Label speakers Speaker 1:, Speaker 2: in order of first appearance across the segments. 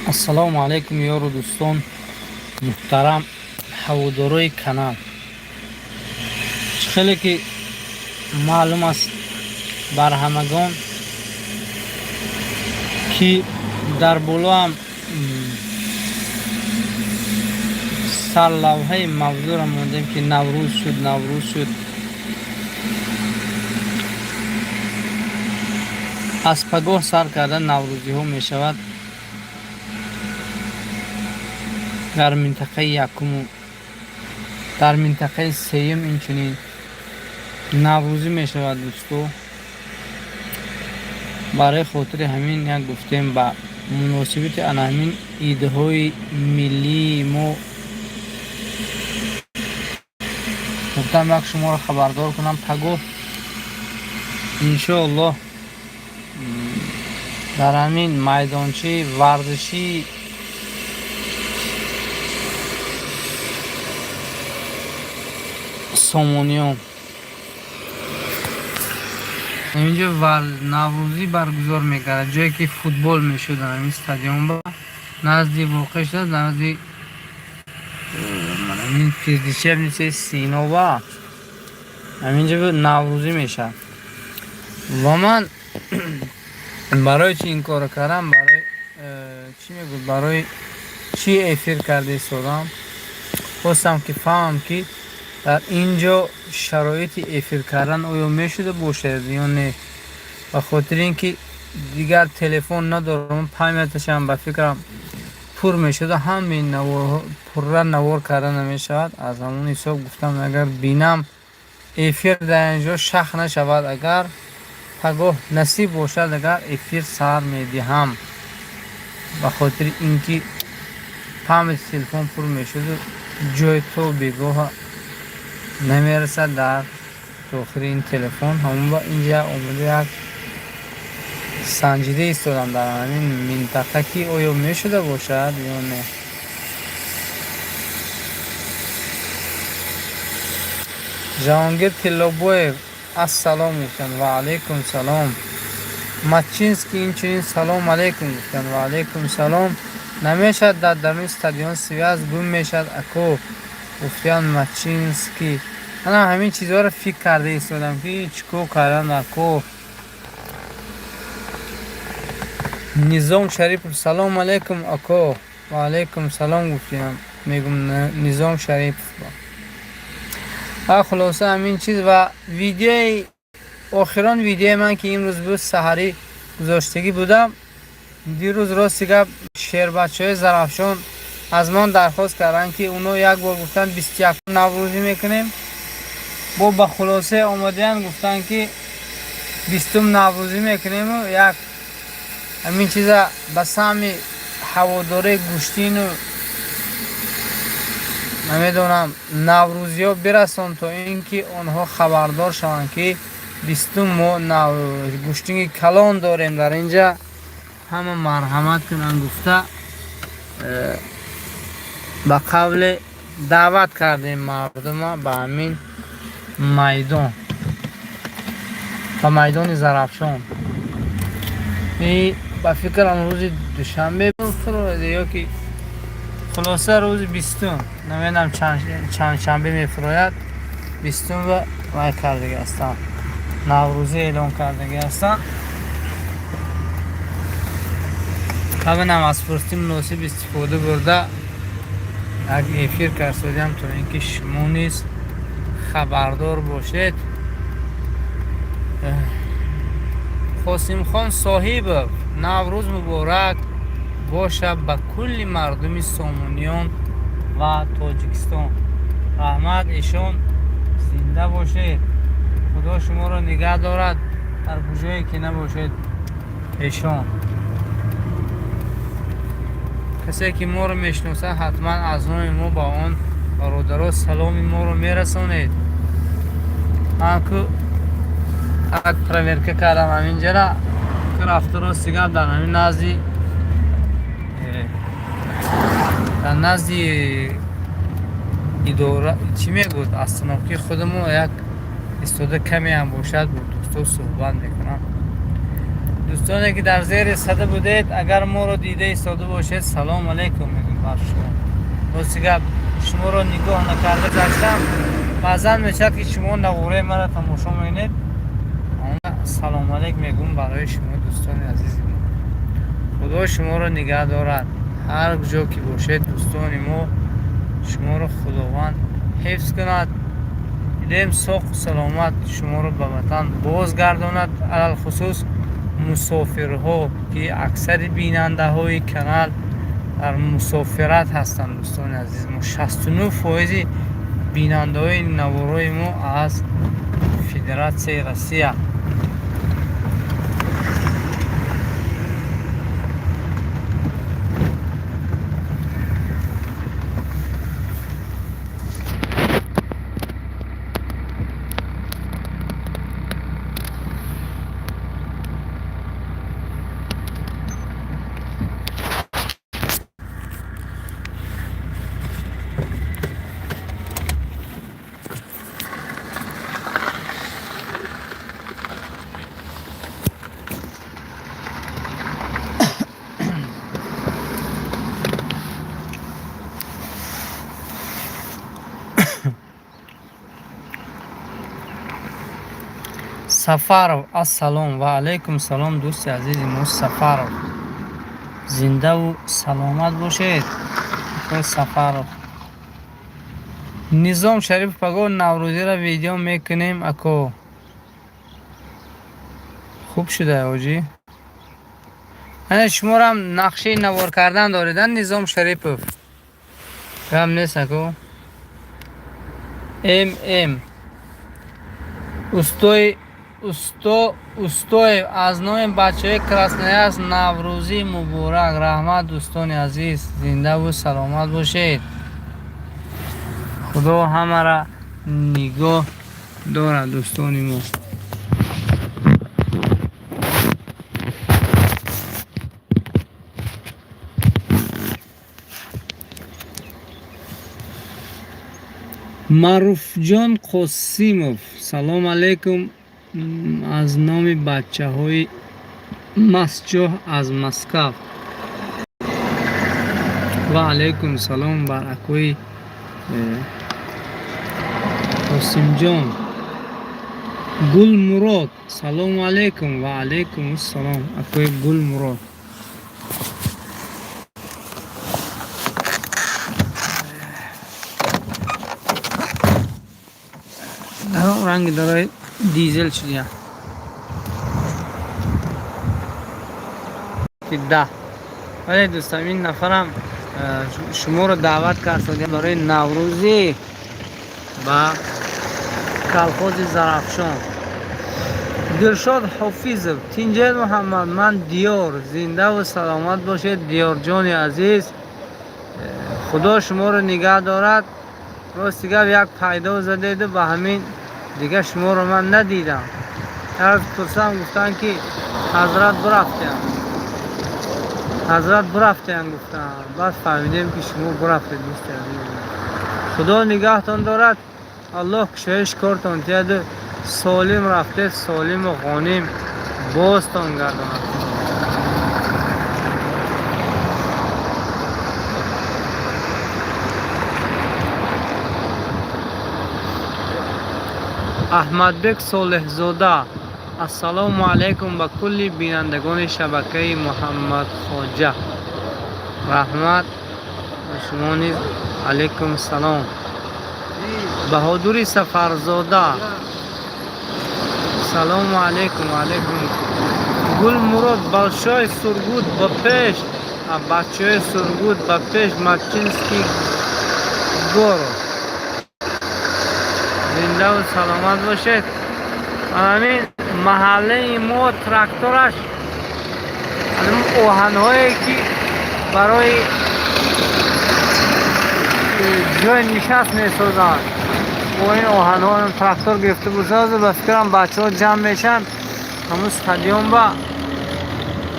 Speaker 1: Ассалому алайкум, ёру дӯстон, муҳтарам ҳаводорои канал. Чӣ хеле ки маълум аст бар ҳамагон, ки дар болоам сарлавҳаи мавзӯъро мондем, ки Наврӯз шуд, Наврӯз шуд. Аз пагоҳ сар карда наврӯзиҳо мешавад дар минтақаи якуму дар минтақаи сеюм инчунин наврӯзӣ мешавад, дӯсто. Барои хотири ҳамин як гуфтем, ба муносибати ана ҳамин идҳои миллии мо гуфтам як шуморо хабардор кунам. Пагоҳ, иншоаллоҳ, дар ҳамин майдончаи варзишии Сомониён инҷо наврӯзӣ баргузор мегардад, ҷое ки футбол мешуд, ҳамин стадион ба назди воқеъ шудааст, назди ҳамин физлечебницаи Синова, ҳаминҷо наврӯзӣ мешавад. Ва ман барои чӣ ин корро кардам, барои чӣ мегӯд, барои чӣ эфир карда истодам? Хостам ки фаҳмам, ки дар ин ҷо шароити эфир кардан оё мешуда бошад ё не, ба хотири ин ки дигар телефон надорам, памяташам ба фикрам пур мешуда, ҳамаи наворҳо пурра навор карда намешавад. Аз ҳамон ҳисоб гуфтам, агар бинам эфир дар ин ҷо шах нашавад, агар пагоҳ насиб бошад, агар эфир сар медиҳам, ба хотири ин ки памяти телефон пур мешуду ҷои то бегоҳа намерасад дар дохили ин телефон. Ҳамон ба инҷа омада як санҷида истодам дар ҳамин минтақа, ки оё мешуда бошад ё не. Жаҳонгир Тиллобоев ассалом гуфтанд, ва алайкум салом. Матчинский инчунин салом алайкум гуфтанд, ва алайкум салом. Намешавад, дар даруни стадион связь гум мешавад, ако, гуфтиянд Матчинский. Манам ҳамин чизҳоро фикр карда истодам, ки чӣ кор кардан, ако. Низом Шарипов салом алайкум, ако, ва алайкум салом гуфтиям, мегум Низом Шарипов. Ва хулоса ҳамин чиз. Ва видеои охирон, видеои ман, ки имрӯз буд, саҳарӣ гузоштагӣ будам. Дирӯз, рости гап, шербачаҳои Зарафшон аз ман дархост карданд, ки оно як бор гуфтанд, 21-ум наврӯзӣ мекунем, бо ба хулосае омадаянд, гуфтанд, ки 20-ум наврӯзӣ мекунему як ҳамин чиза ба саҳми ҳаводораи гӯштину намедонам наврӯзиҳо бирасон, то ин ки онҳо хабардор шаванд, ки 20-ум мо гӯштини калон дорем дар инҷа, ҳама марҳамат кунанд гуфта, ба қавле даъват кардем мардума ба ҳамин майдон, ба майдони Зарафшон. И ба фикрам рӯзи душанбе ё ки хулоса рӯзи 20-ум, намедонам чандшанбе мефурояд, 20-ум ва вай кардагӣ ҳастанд, наврӯзӣ эълон кардагӣ ҳастанд. Ҳаминам аз фурсати муносиб истифода бурда як эфир кардодиам, то ин ки шумо низ хабардор бошед. Қосимхон Соҳибов: Наврӯз муборак бошад ба кулли мардуми Сомониён ва Тоҷикистон. Раҳмат, эшон, зинда бошед, Худо шуморо нигаҳ дорад дар куҷое ки набошед. Эшон, касе ки моро мешиносад, ҳатман аз номи мо ба он бародаро саломи моро мерасонед. Ман ку як проверка кардам ҳаминҷара, рафта, рости гап, дар ҳамин назди дар назди идора, чӣ мегӯд, остановкаи худамо як истода каме ҳам бошад бо дӯсто суҳбат мекунам. Дӯстони Дӯстоне, ки дар зери сада будед, агар моро дида истода бошед, салом алейкум мегӯем бар шумо. Рости гап, шуморо нигоҳ накарда гаштам. Баъзан мешавад, ки шумо нағораи маро тамошо мекунед. Салом алейк мегӯм барои шумо, дӯстони азизи мо. Худо шуморо нигаҳ дорад. Ҳар куҷо ки бошед, дӯстони мо, шуморо Худованд ҳифз кунад. Илем соқу саломат шуморо ба ватан бозгардонад. Алалхусус мусофирҳо, ки аксари бинандаҳои канал дар мусофират ҳастанд, дӯстони азиз мо. 69 фоизи бинандаҳои наворои мо аз Федератсияи Россия. Сафаров, ассалом. Ва алайкум салом, дӯсти азизи мо Сафаров. Зиндаву саломат бошед, Сафаров. Низом Шарипов, паго наврӯзиро видео мекунем, ако. Хуб шуда, оҷӣ. Ана шуморам нақшаи навор кардан доред, Низом Шарипов? Гап нест, ако. М устои усто Устоев, аз номи бачаҳои Красноярск наврӯзӣ муборак. Раҳмат, дӯстони азиз, зиндаву саломат бошед. Худо ҳамаро нигоҳ дорад, дӯстони мо. Маъруфҷон Қосимов, салом алейкум, аз номи бачаҳои Масҷоҳ аз Москав. Ва алайкум салом бар акои Қосимҷон. Гулмурод, салому алейкум. Ва алайкум ассалом, акои Гулмурод. Ранги дорои дизел шудия да. Вале, дӯстам, ин нафарам шуморо даъват кард барои наврӯзӣ ба колхози Зарафшон. Дилшод Ҳофизов, тинҷел Муҳаммад, ман Диёр. Зиндаву саломат бошед, Диёрҷони азиз. Худо шуморо нигаҳ дорад. Рости гап, як пайдо задеду ба ҳамин дигар шуморо ман надидам. Аз пурсам, гуфтанд, ки ҳазрат бурафтем, ҳазрат бурафтем, гуфтам. Баъд фаҳмидем, ки шумо бурафтед, дӯсти азиз. Худо нигаҳтон дорад. Аллоҳ кушоиш кортон диҳаду солим рафтед, солиму ғоним бозтон гардонад. Аҳмадбек Солеҳзода, ассалому алайкум ба кулли бинандагони шабакаи Муҳаммадхоҷа. Раҳмат, ба шумо низ алайкум салом. Баҳодури Сафарзода, салому алайкум. Алайкум. Гулмурод, большой Сургут ба пеш, бачаҳои Сургут ба пеш. Мачинский город. Зиндаву саломат бошед. Ҳамин маҳаллаи мо трактораш, оҳанҳое, ки барои ҷои нишаст месозанд, бо ин оҳанҳо трактор гирифта бошад, ба фикрам, бачаҳо ҷамъ мешаванд ҳамун стадион.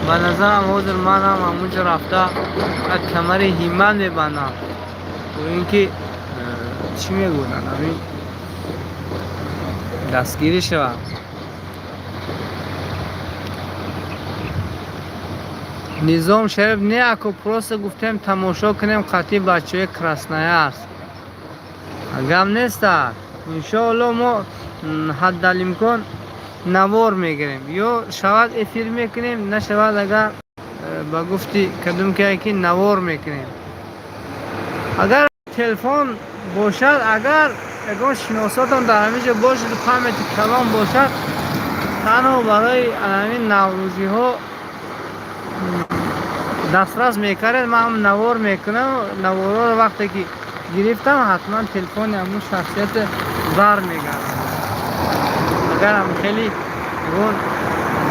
Speaker 1: Ба назарам, ҳозир манам ҳамунҷо рафта як камари ҳиммат мебандам, бо ин ки чӣ мегӯянд, ҳамин дастгирӣ шавад. Низом Шариф, не ако, просто гуфтем, тамошо кунем қатъи бачаҳои Красноярск. Гап неста, иншоалло, мо ҳаддалимкон навор мегирем, ё шавад, эфир мекунем, нашавад, агар ба гуфти кадом ки навор мекунем. Агар телефон бошад, агар ягон шиносотон дар ҳамин ҷо бошад, памяти калон бошад, танҳо барои ҳамин наврӯзиҳо дастрас мекардед, ман ҳам навор мекунам. Наворҳоро вақте ки гирифтам, ҳатман телефони ҳамун шахсияте бармегардам. Агар ҳам хеле ягон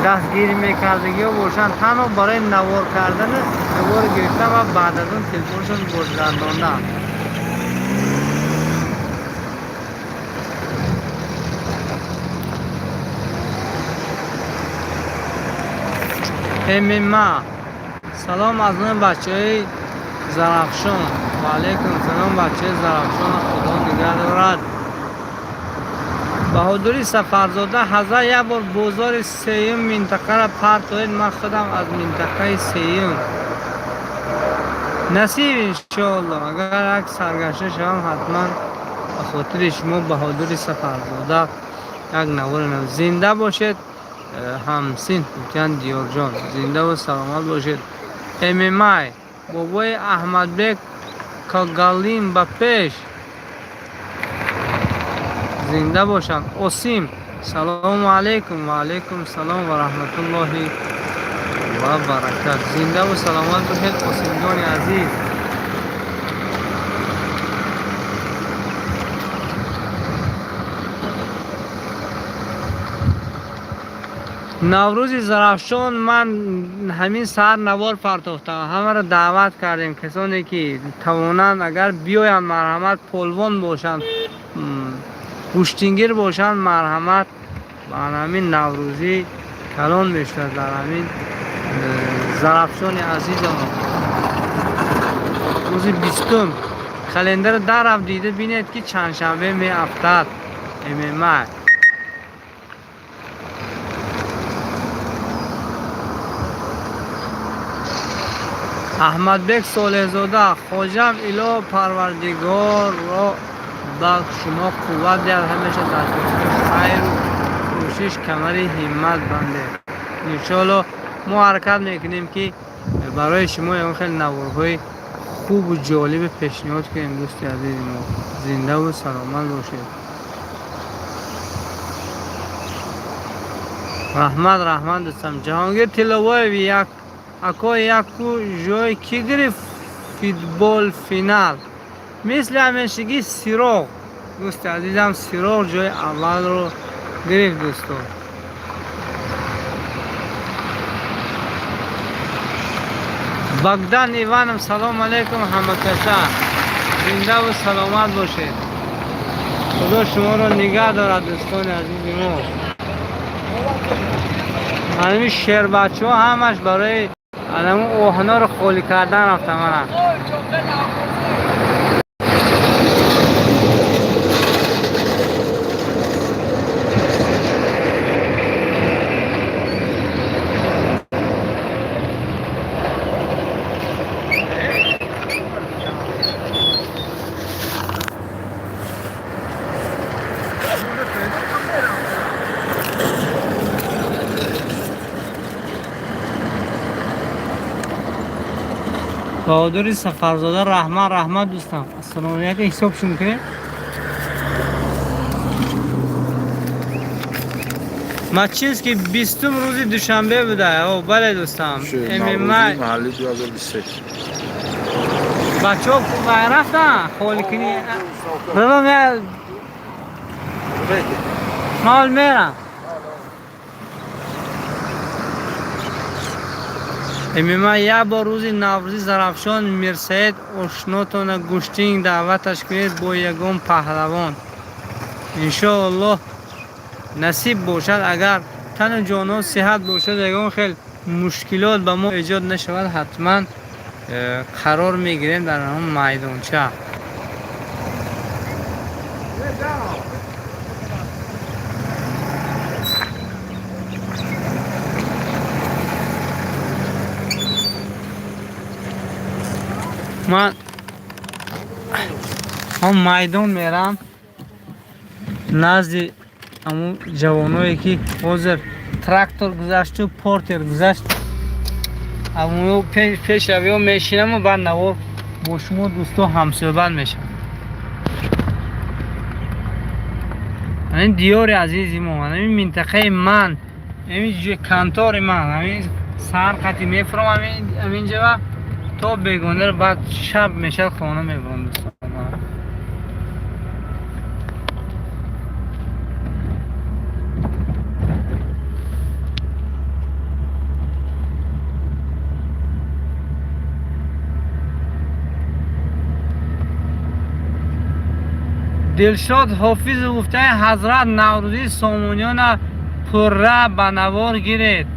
Speaker 1: дастгирӣ мекардагиҳо бошанд, танҳо барои навор кардани, навор гирифтан ва баъд аз он телефоншон бозгардондан. ММА, салом аз номи бачаҳои Зарафшон. Ва алайкум салом. Бачаҳои Зарафшон, Худо нигаҳ дорад. Баҳодури Сафарзода, ҳазар як бор бозори сеюм минтақаро партоед. Ман худам аз минтақаи сеюм. Насиб, иншоалло, агар як саргашта шавам, ҳатман ба хотири шумо, Баҳодури Сафарзода, як навори. Зинда бошед. Ҳамсин гуфтиян, Диёрҷон, зиндаву саломат бошед. ММА, бобои Аҳмадбек Когалим, ба пеш, зинда бошанд. Осим, салому алайкум. Ва алайкум салом ва раҳматуллоҳи ва баракат. Зиндаву саломат бошед, Осимҷони азиз. Наврӯзи Зарафшон ман ҳамин саҳар навор партофтам, ҳамаро даъват кардем. Касоне ки тавонанд, агар биёянд, марҳамат. Полвон бошанд, гӯштингир бошанд, марҳамат. Ба ҳамин наврӯзӣ калон мешавад дар ҳамин Зарафшони азизамон. Рӯзи 20-ум календаро дарав дида бинед, ки чандшанбе меафтад. ММА. Аҳмадбек Солеҳзода, хоҷам, ило Парвардигорро ба шумо қувват диҳад, ҳамеша дар хайру кӯшиш камари ҳиммат бандед. Иншоалло, мо ҳаракат мекунем, ки барои шумо ягон хеле наворҳои хубу ҷолибе пешниҳод кунем. Дӯсти азизи мо, зиндаву саломат бошед. Раҳмат, раҳмат, дӯстам. Ҷаҳонгир Тилловоев, як ако, яку ҷой кӣ гирифт футбол финал? Мисли ҳамешагӣ Сироғ, дӯсти азизам, Сироғ ҷои аввалро гирифт, дӯсто. Богдан Иванов, салом алейкум ҳамакаса, зиндаву саломат бошед. Худо шуморо нигаҳ дорад, дӯстони азизи мо. Ҳамин шербачаҳо ҳамаш барои анамун оҳнаро холӣ кардан рафта мана. Баҳодури Сафарзода, раҳмат, раҳмат, дӯстам. Ассалому алайкум. Ҳисобшо мекунем. Мачинский, 20-ум рӯзи душанбе буда. О, бале, дӯстам. ММА.
Speaker 2: Маҳалли 2023.
Speaker 1: Бачаҳо вай рафтан холикунӣ. Бабам, я ман мерам. ММА, як бор рӯзи наврӯзи Зарафшон Мирсаид ошнотона гӯштинг даъваташ кунед бо ягон паҳлавон. Иншоаллоҳ, насиб бошад, агар тану ҷонон сиҳат бошад, ягон хел мушкилот ба мо эҷод нашавад, ҳатман қарор мегирем дар ҳамон майдонча. Ман ҳам майдон мерам, назди ҳамун ҷавоное, ки ҳозир трактор гузашту портер гузашт, ҳамуно пешравиҳо мешинаму баъд навор бо шумо, дӯсто, ҳамсӯҳбат мешавам. Ҳамин диёри азизи мо, ҳамин минтақаи ман, ҳамин кантори ман, ҳамин саҳар қати мефурам ҳамин ҷава то бегонара, баъд шаб мешавад, хона мебурам, дӯстон. Дилшод Ҳофизов гуфтаи: «Ҳазрат, Наврӯзии Сомониёна пурра ба навор гиред».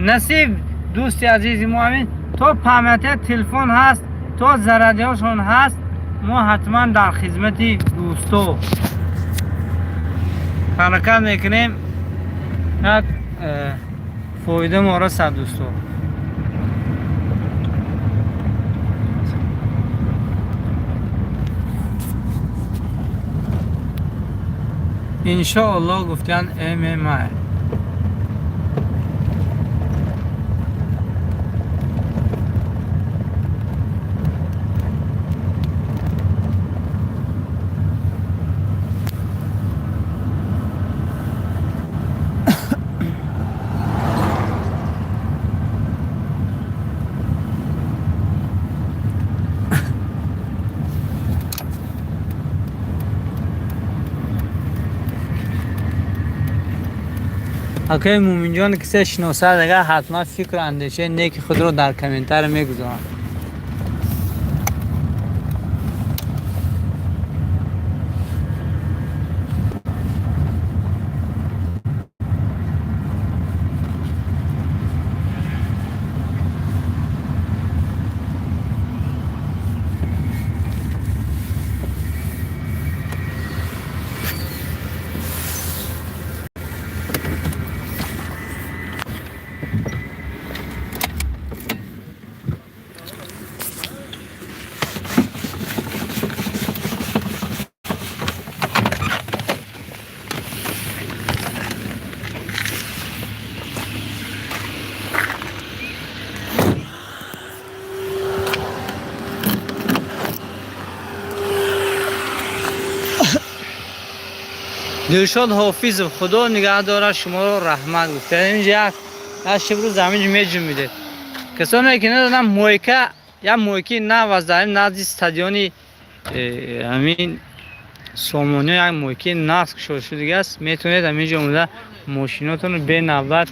Speaker 1: Насиб, дӯсти азизи мо, ҳамин то памяти телефон ҳаст, то зарядиҳошон ҳаст, мо ҳатман дар хизмати дӯсто ҳаракат мекунем, як фоида мо расад, дӯсто. Иншоаллоҳ, гуфтан ММА. Акаи Муминҷон, кисе шиносад, агар, ҳатман фикру андешаи неки худро дар комментария мегузорам. Дилшод Ҳофизов, худо нигаҳ дорад шуморо, раҳмат гуфта. Инҷа як аз шибрӯз заминҷ меҷунбидед. Касоне ки надонам, мойка, як мойки нав аст дар назди стадиони ҳамин Сомониё, як мойки нав кушода шудагиаст. Метавонед ҳаминҷо омада мошинотонро бенавбат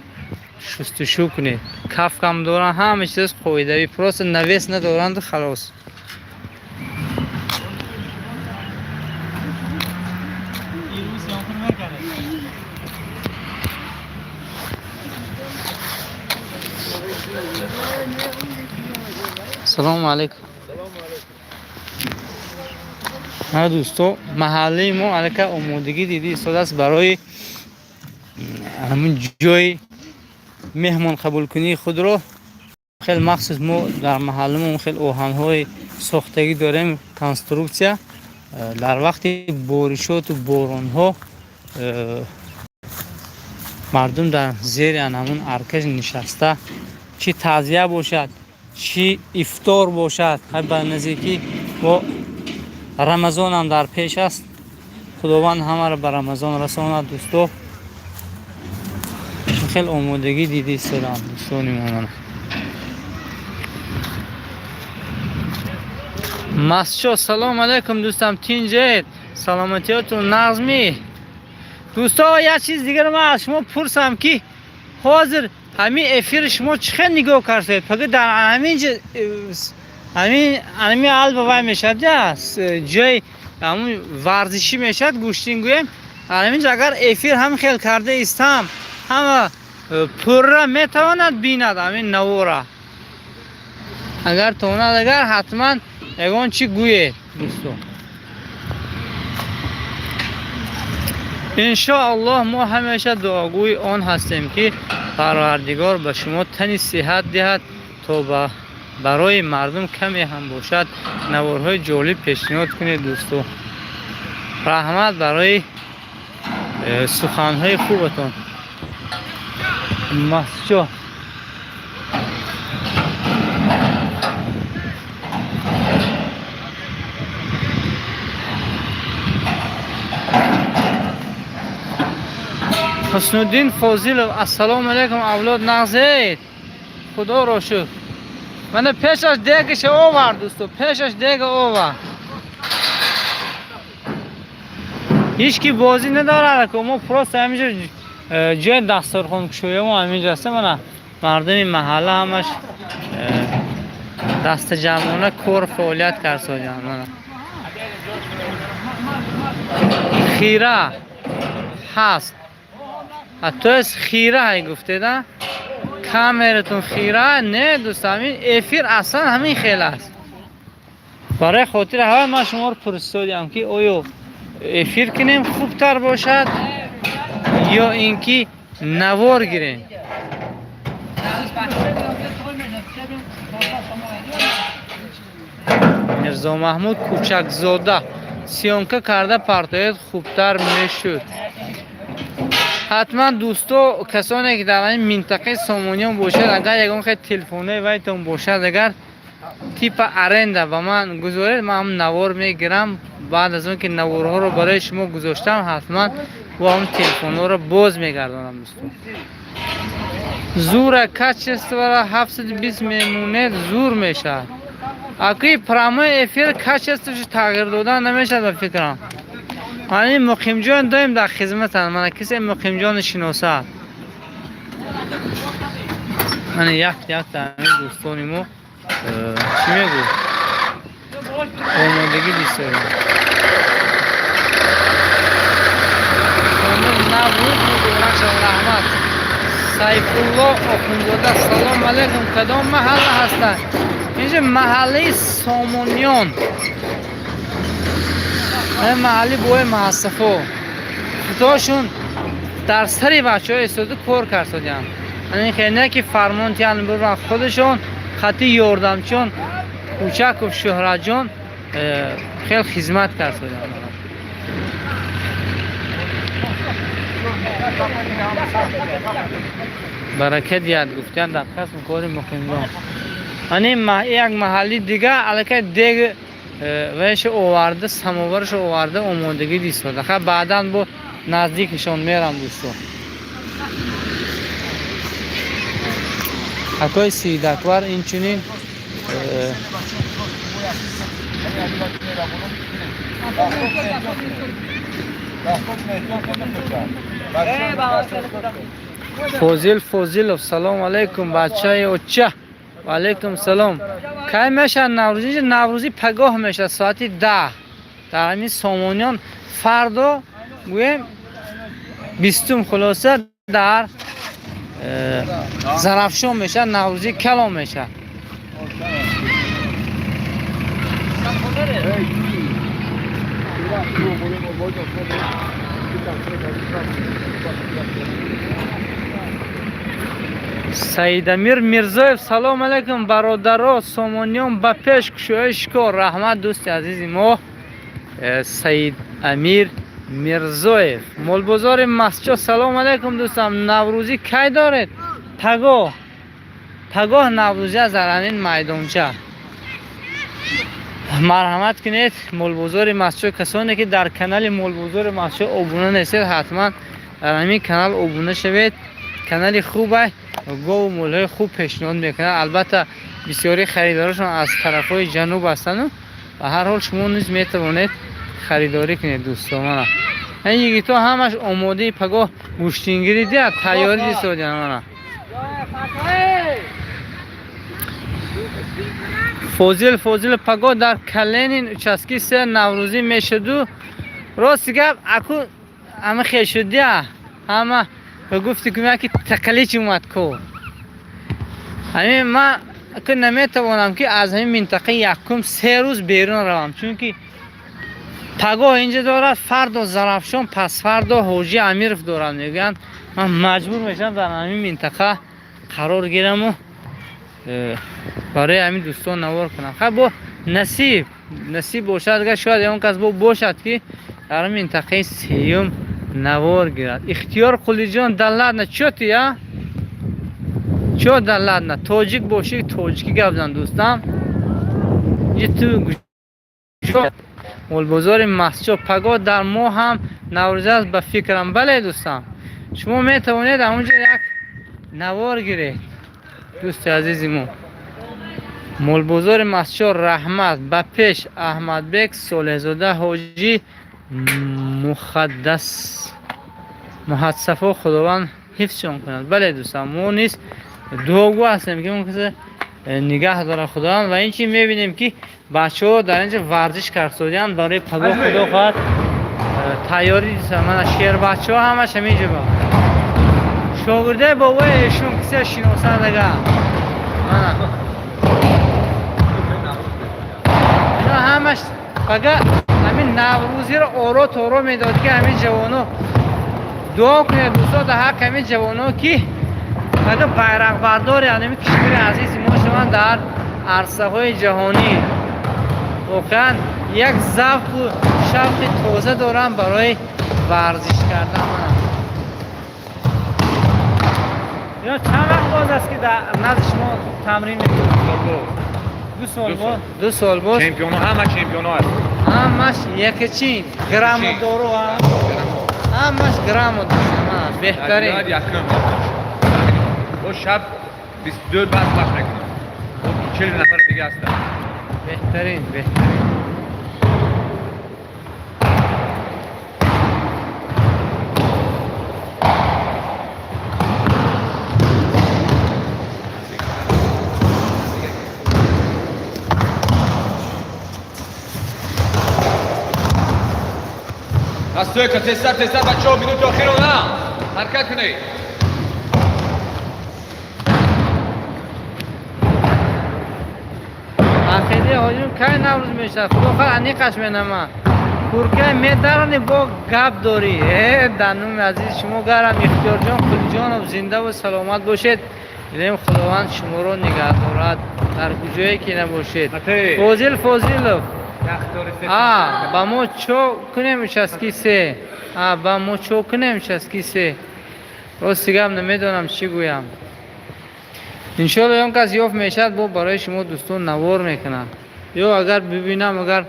Speaker 1: шустушӯ кунед. Кафкам доранд, ҳама чиз қоидавӣ, просто навес надоранду халос. Салому алайкум. Ҳа, дӯсто, маҳаллаи мо аллакай омодагӣ дида истодааст барои ҳамин ҷои меҳмонқабулкунии худро. Хеле махсус мо дар маҳалламон хеле оҳанҳои сохтагӣ дорем, конструксия. Дар вақти боришоту боронҳо мардум дар зери ҳамун аркаш нишаста, чӣ таъзия бошад, чӣ ифтор бошад, ба наздикӣ бо Рамазонам дар пеш аст, Худованд ҳамаро ба Рамазон расонад, дӯсто. Хеле омодагӣ дида истодам, дӯстони мо. Масчо, салом алайкум, дӯстам, тинҷед, саломатиётун нағзмӣ? Дӯсто, як чиз дигар ман аз шумо пурсам, ки ҳозир ҳамин эфири шумо чӣ хел нигоҳ кардед? Паги дар ҳамин ҳамин алба вай мешавад, ҷои ҳамун варзишӣ мешавад, гӯштин гӯем, ҳаминҷо агар эфир ҳам хел карда истам, ҳама пурра метавонад бинад ҳамин навора? Агар тавонад, агар ҳатман ягон чӣ гӯед, дӯсто. Иншоаллоҳ, мо ҳамеша дуогӯи он ҳастем, ки Парвардигор ба шумо тани сиҳат диҳад, то ба Барои мардум каме ҳам бошад, наворҳои ҷолиб пешниҳод кунед, дӯсто. Раҳмат барои суханҳои хубатон. Масчо. Ҳуснуддин Фозилов, ассалому алайкум, авлод, нағзед? Худоро шукр. Мана пешаш дегиша овард, дӯсто, пешаш дега овард. Ҳеҷ ки бозӣ надорад, ко мо просто ҳаминҷо ҷои дастархонкушоямо ҳаминҷо аст. Мана мардуми маҳалла ҳамаш дастаҷамъона кор фаъолият кард. Мана хира ҳаст. То есть хира ҳай гуфтеда? Камератон хира? Не, дӯст, ҳамин эфир аслан ҳамин хел аст. Барои хотири ҳавай ман шуморо пурсидодиам, ки оё эфир кунем хубтар бошад ё ин ки навор гирем. Мирзо Маҳмуд Кӯчакзода, съёмка карда партоед, хубтар мешуд. Ҳатман, дӯсто, касоне ки дар ҳамин минтақаи Сомониён бошад, агар ягон хел телефонои вайтон бошад, агар типа аренда ба ман гузоред, ман ҳам навор мегирам. Баъд аз он ки наворҳоро барои шумо гузоштам, ҳатман бо ҳам телефонҳоро боз мегардонам, дӯсто. Зура качествора 720 мемонед, зур мешавад. Акои прямой эфир качествош тағйир додан намешавад, ба фикрам. Ҳамин Муқимҷон доим дар хизматанд. Мана кисе Муқимҷони шиносад. Мана як якта ҳамин дӯстони мо чӣ мегӯ, омодагӣ бисёрем. Наврӯз муборак шавад, раҳмат. Сайфулло Охунзода, салом алайкум, кадом маҳалла ҳастанд? Инҷа маҳаллаи Сомониён, маҳалли бои Маҳасафо. Худошун дар сари бачаҳо истода кор кардодиям. Ҳамин хел не ки фармон тиян буран, худашон хати ёрдамчиён Кӯчаков Шӯҳратҷон хел хизмат кардодиям. Баракат диҳад, гуфтиям, дар касбу кори Муқимҷон. Ани як маҳалли дига аллакай дег вайша оварда, самоварашо оварда, омодагӣ дистода. Ха, баъдан бо наздикашон мерам, дӯсто. Акои Сиидакбар инчунин Фозил Фозилов, салом алайкум, бачаи оча. Ва алайкум салом. Кай мешавад Наврӯзӣ? Инҷа Наврӯзӣ пагоҳ мешавад, соати 10 дар ҳамин Сомониён. Фардо гӯем 20-ум, хулоса, дар Зарафшон мешавад, Наврӯзӣ калон мешавад. Саидамир Мирзоев, салом алайкум, бародаро, Сомониён ба пеш, кушои шикор. Раҳмат, дӯсти азизи мо Саид Амир Мирзоев. Молбозори Масчо, салом алайкум, дӯстам, Наврӯзӣ кай доред? Пагоҳ, пагоҳ Наврӯзӣ аз дар ҳамин майдонча. Марҳамат кунед, Молбозори Масчо. Касоне ки дар канали Молбозори Масчо обуна нестед, ҳатман дар ҳамин канал обуна шавед. Канали хуба, гову молҳои хуб пешниҳод мекунад. Албатта, бисёри харидорошон аз тарафҳои ҷануб ҳастанду ба ҳар ҳол шумо низ метавонед харидорӣ кунед, дӯсто. Мана ин йигитҳо ҳамаш омодаи пагоҳ гӯштингирӣ диҳад, тайёрӣ дисодиан. Мана Фозил Фозил, пагоҳ дар Каленин участки се Наврӯзӣ мешуду. Рости гап, аку ҳама хел шудия, ҳама гуфти ки яки тақалич омад ко. Ҳамин ман ку наметавонам, ки аз ҳамин минтақаи якум 3 рӯз берун равам, чунки пагоҳ инҷа дорад, фардо Зарафшон, пасфардо Ҳоҷи Амиров дорад, мегӯянд. Ман маҷбур мешавам дар ҳамин минтақа қарор гираму. Барои ҳамин дӯстон навор кунам. Хай, бо насиб насиб бошад, агар шояд ягон кас бо бошад, ки дар минтақаи сеюм навор гирад. Ихтиёр Қулиҷон, да ладно, чё ты, а чё, да ладно, тоҷик бошӣ, тоҷикӣ гап зан, дӯстам. Ту молбозори Мастчоҳ, пагоҳ дар мо ҳам наврӯзӣ аст, ба фикрам. Бале, дӯстам, шумо метавонед ҳамонҷо як навор гиред, дӯсти азизи мо. Молбозори Мастчоҳ, раҳмат. Ба пеш, Аҳмадбек Солеҳзода, ҳоҷӣ Мухаддас Муҳадсафо, Худованд ҳифзшон кунад. Бале, дӯстам, мо низ дуогӯ ҳастем, ки он касе нигаҳ дорад Худованд. Ва ин чи мебинем, ки бачаҳо дар инҷа варзиш кардсодианд барои пагоҳ, Худо хоҳад, тайёрӣ. Мана шербачаҳо ҳамаш ҳаминҷа ба шогирдаи бобои эшон, кисе шиносад ага. Мана ино ҳамаш пага ҳамин наврӯзиро оро торо медод, ки ҳамин ҷавоно. Дуо кунед, дӯсто, дар ҳаққи ҳамин ҷавоно, ки пага байрақбардори ҳамин кишвари азизи мо шаванд дар арсаҳои ҷаҳонӣ. Воқеан як завқу шавқи тоза дорам барои варзиш кардан. Мана ино чанд вақт боз аст, ки дар назди шумо тамрин мекунад? 2 сол боз, 2 сол боз.
Speaker 2: Чемпионо, ҳама чемпионо ҳаст.
Speaker 1: Ҳамаш якачин грамотдоро, ҳамаш грамот, беҳтарин.
Speaker 2: Якум бо шаб 22 бас бахш мекунам, 40 нафари дига ҳастанд.
Speaker 1: Беҳтарин, беҳтарин.
Speaker 2: Настойка, тезтар, тезтар, бачаҳо, минути охиро на ҳаракат кунед.
Speaker 1: Ақидаи ҳоҷим, кай наврӯз мешавад? Худо хоҳад, аниқаш менама. Куркай медарани, бо гап дорӣ. Э, дар номи азизи шумо гарам, Ихтиёрҷон Қулиҷонов, зиндаву саломат бошед. Илем Худованд шуморо нигаҳ дорад дар куҷое ки набошед. Фозил Фозилов, а ба мо чо кунем, участки се, а ба мо чо кунем, участки се? Рости гап, намедонам чӣ гӯям. Иншоалло, он кас ёфт мешавад, бо барои шумо дӯстон навор мекунам. Ё агар бибинам, агар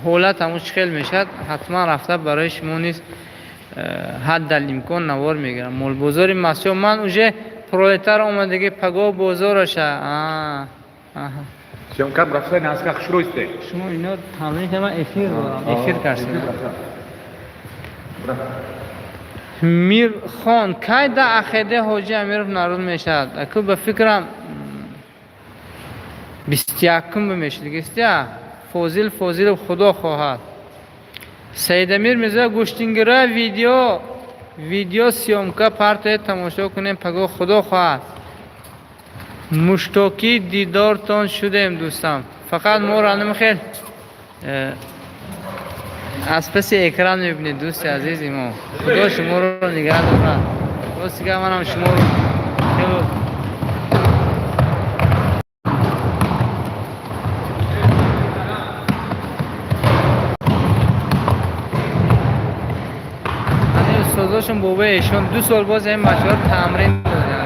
Speaker 1: ҳолат ҳамун чӣ хел мешавад, ҳатман рафта барои шумо низ ҳаддал имкон навор мегирам. Молбозори Мастчоҳ, ман уже Пролетар омадагӣ, пагоҳ бозораша.
Speaker 2: Съёмка рафта наска хушрӯ исте.
Speaker 1: Шумо ино тамрин ка, ман эфир дорам, эфир кардем. Мирхон, кай да Ақидаи ҳоҷи Амиров наврӯз мешавад? Аку, ба фикрам, 21-ум мешуд, Фозил Фозилов, Худо хоҳад. Саидамир Мирзо, гӯштингира видео съёмка партоя, тамошо кунем пагоҳ, Худо хоҳад. Муштоқи дидортон шудем, дӯстам. Фақат моро намихел аз паси экран мебинед, дӯсти азизи мо. Худо шуморо нигаҳ дорад. Рости гап, манам шуморо хело. Устозошон бобои эшон 2 сол боз ин бачаҳо тамрин доданд.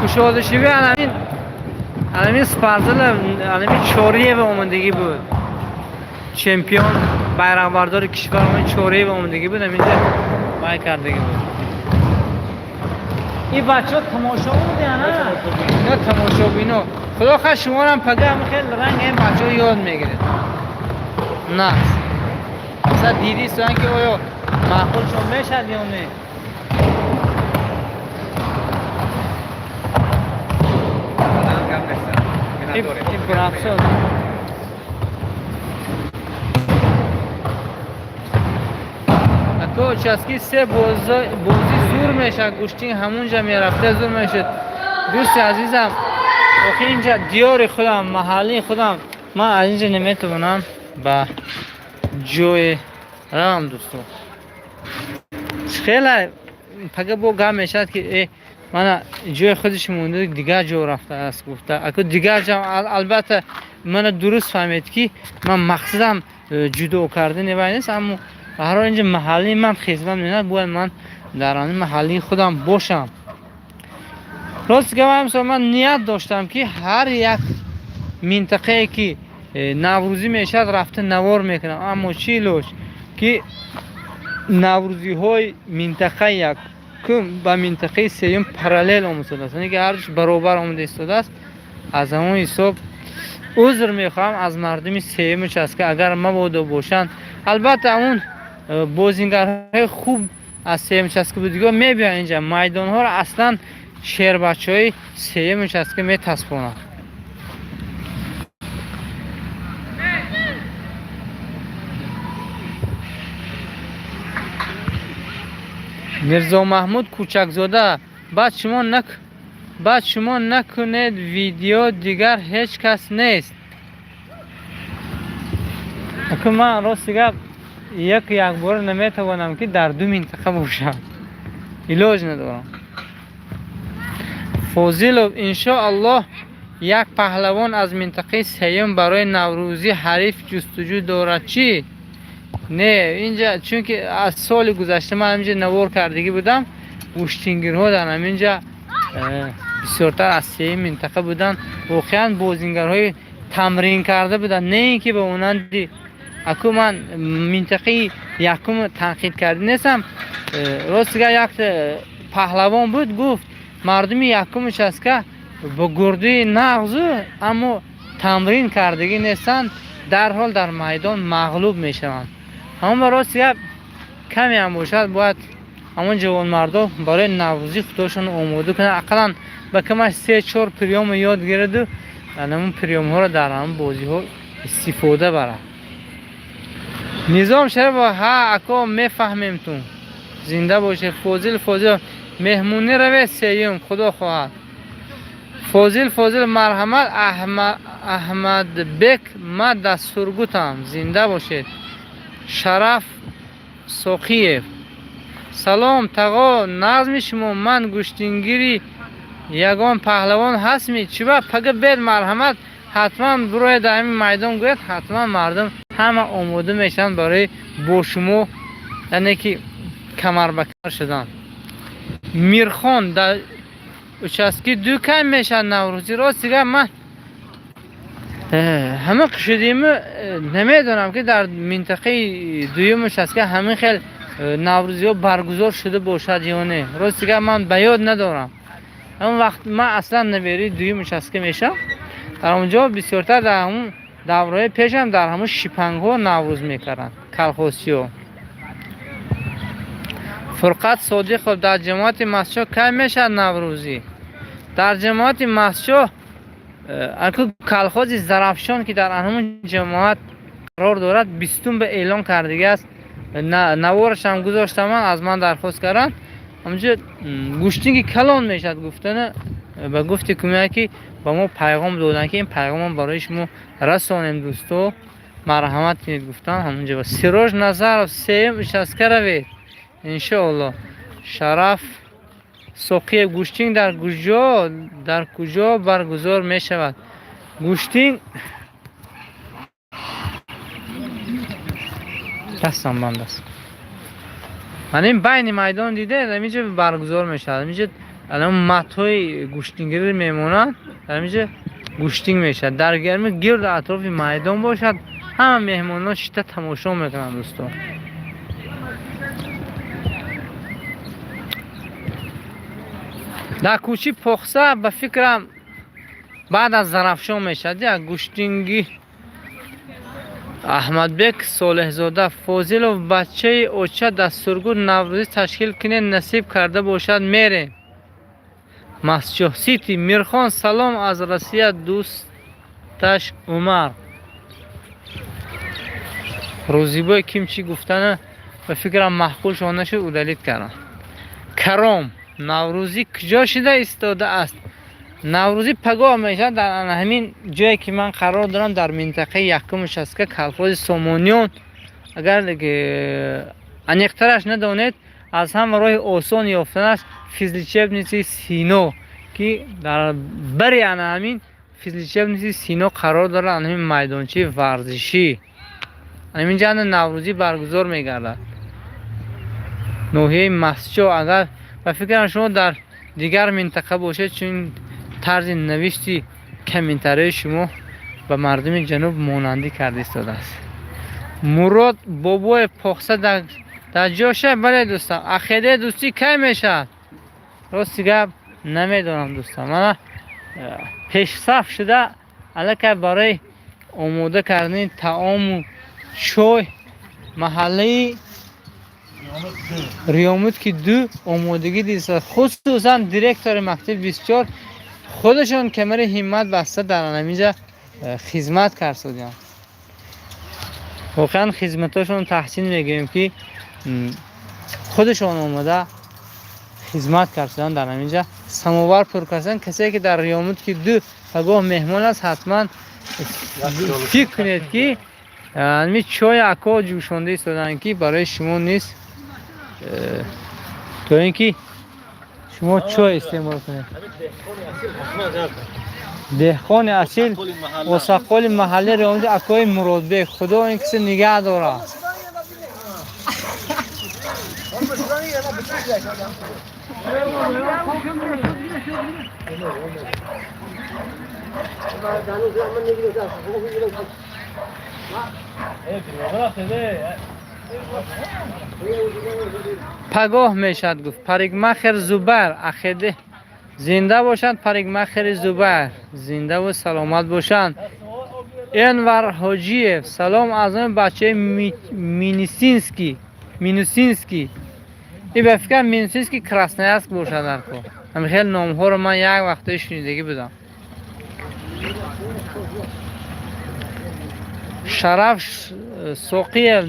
Speaker 1: Кушодашиви анамин спортзала анамин Чориева омадагӣ буд. Чемпион, байрақбардори кишвар Чориева омадагӣ буд, аминҷа вай кардагӣ буд. Ин бачаҳо тамошо буданд, ино тамошобино. Худо хоҳад, шуморам пага хеле ранг ин бачаҳо ёд мегиред. На масалан, дидӣ суан, ки оё маъқулшон мешавад ё не? Ин пурафсоз. Ако участки се бозӣ зур мешавад, гӯштин ҳамунҷа мерафта зур мешуд. Дӯсти азизам, охир инҷа диёри худам, маҳаллии худам, ман аз инҷа наметавонам ба ҷое равам, дӯсто. Хеле пага бо гап мешавад, ки Мана ҷои худаш монда, дигар ҷо рафтааст гуфта. Аку дигар ҷо, албатта, мана дуруст фаҳмед, ки ман мақсадам ҷудо кардани вай нест, аммо ба ҳар ҳол инҷа маҳаллаи ман хизмат менад, бояд ман дар ҳамин маҳаллаи худам бошам. Рост гап, ман ният доштам, ки ҳар як минтақае ки наврӯзӣ мешавад, рафта навор мекунам, аммо чӣ илоҷ, ки наврӯзиҳои минтақаи якум ба минтақаи сеюм параллел омӯзодааст, яъне ки ҳардуш баробар омода истодааст. Аз ҳамон ҳисоб узр мехоҳам аз мардуми сеюм участка, агар мабодо бошанд. Албатта, он бозингарҳои хуб аз сеюм участка будигиҳо мебиёянд инҷа, майдонҳоро аслан шербачаҳои сеюм участка метаспонанд. Мирзо Маҳмуд Кӯчакзода, баъд шумо накунед видео, дигар ҳеҷ кас нест. Аку ман, рости гап, як якбора наметавонам, ки дар ду минтақа бошам, илоҷ надорам. Фозилов, иншоаллоҳ, як паҳлавон аз минтақаи сеюм барои наврӯзӣ ҳариф ҷустуҷӯ дорад, чӣ не? Инҷа чунки аз соли гузашта ман инҷа навор кардагӣ будам, гӯштингирҳо дар ҳаминҷа бисёртар аз сеюм минтақа буданд. Воқеан бозингарҳои тамрин карда буданд, не ин ки ба монанди аку ман минтақаи якум танқид карда нестам. Рости гап, якта паҳлавон буд, гуфт, мардуми якум участка бо гурдии нағзу, аммо тамрин кардагӣ нестанд, дарҳол дар майдон мағлуб мешаванд. Ҳамон рости гап, каме ҳам бошад, бояд ҳамон ҷавонмардо барои наврӯзӣ худошон омода кунанд, ақаллан ба камаш се чор приёмро ёд гираду ҳамон приёмҳоро дар ҳамон бозиҳо истифода барад. Низом Шарифов, ҳа, ако, мефаҳмем, ту зинда бошед. Фозил Фозил, меҳмонӣ равед сеюм, худо хоҳад. Фозил Фозил, марҳамат. Аҳмадбек, ма дар Сургутам, зинда бошед. Шараф Соқиев, салом, тағо, назми шумо, ман гӯштингири ягон паҳлавон ҳастми? Чиба пага бед, марҳамат, ҳатман бироед, дар ҳамин майдон гӯяд, ҳатман мардум ҳама омода мешаванд барои бо шумо, яъне ки камар ба камар шудан. Мирхон, дар участки ду кай мешавад наврӯзӣ? Рости гап, ман ҳама шудиму намедонам, ки дар минтақаи дуюм участка ҳамин хел наврӯзиҳо баргузор шуда бошад ё не. Рости гап, ман ба ёд надорам. Ҳамон вақт ман аслан набераи дуюм участка мешавам, дар он ҷо бисёртар дар ҳамун давраҳои пешам дар ҳамун шипангҳо наврӯз мекарданд калхозчиҳо. Фурқат Содиқов, дар ҷамоати Мастчоҳ кай мешавад наврӯзӣ? Дар ҷамоати Мастчоҳ аку калхози Зарафшон, ки дар ҳамун ҷамоат қарор дорад, 20-ум ба эълон кардагиаст, наворашам гузоштам, ман аз ман дархост карданд. Ҳамунҷо гӯштинги калон мешавад гуфтана, ба гуфти кумия, ки ба мо пайғом доданд, ки ин пайғомро барои шумо расонем, дӯсто, марҳамат кунед гуфтан ҳамунҷо. Сироҷ Назаров, сеюм участка равед, иншоаллоҳ. Шараф Соқиев, гӯштинг дар куҷо баргузор мешавад? Гӯштинг дастам банд аст. Ман ин байни майдон дидед, ҳаминҷо баргузор мешавад. Ҳаминҷо матҳои гӯштингирӣ мемонанд, ҳаминҷо гӯштинг мешавад. Дар гарми гирду атрофи майдон бошад, ҳама меҳмонон шита тамошо мекунанд, дӯстон. Дар кӯчи Похса, ба фикрам, баъд аз Зарафшон мешавад як гӯштингӣ. Аҳмадбек Солеҳзода, Фозилов, бачаи оча, дар Сургут наврӯзӣ ташкил кунед, насиб карда бошад, мерем. Мастчоҳ Сити. Мирхон, салом аз Россия, дӯсташ Умар. Рӯзибой ким чӣ гуфтана, ба фикрам, маъқулшон нашуд, удалить кардам. Каром, наврӯзӣ куҷо шуда истодааст? Наврӯзӣ пагоҳ мешавад дар ҳамин ҷое, ки ман қарор дорам, дар минтақаи якум участка, калхози Сомониён. Агар аниқтараш надонед, аз ҳама роҳи осон ёфтанаш Физлечебница и Сино, ки дар бари ана ҳамин физлечебница и Сино қарор дорад, ана ҳамин майдончаи варзишӣ. Ҳамин ҷа ана наврӯзӣ баргузор мегардад. Ноҳияи Мастчоҳ. Агар ба фикрам, шумо дар дигар минтақа бошед, чун тарзи навишти комментарияи шумо ба мардуми ҷануб монандӣ карда истодааст. Мурод Бобоев, похса дар ҷоша. Бале, дӯстам. Ақидаи дӯстӣ кай мешавад? Рости гап, намедонам, дӯстам. Мана пешсаф шуда, аллакай барои омода кардани таому чой маҳаллаи Риёмуд ки ду омодагӣ диста, хусусан директори мактаби 24 худашон камари ҳиммат баста дар анамиҷа хизмат карсодиям. Воқеан, хизматошон таҳсин мегӯем, ки худашон омада хизмат карсодиям, дар ҳаминҷа самовар пур кардан. Касе ки дар Риёмуд ки ду пагоҳ меҳмон аст, ҳатман фикр кунед, ки ами чой ако ҷӯшонда истоданд, ки барои шумо низ, то ин ки шумо чой истеъмол кунед. Деҳқони асил, осаққоли маҳалли Риёмуди, акои Муродбек, Худо ин киси нигаҳ дорад. Пагоҳ мешавад, гуфт парикмахер Зубайр. Ахеде зинда бошанд, парикмахери Зубайр зиндаву саломат бошанд. Энвар Ҳоҷиев, салом аз номи бачаи Минусинский. Минусинский и ба фикрам, Минусинский Красноярск бошад. Арко ҳами хел номҳоро ман як вақтое шунидагӣ будам. Шараф Соқиев,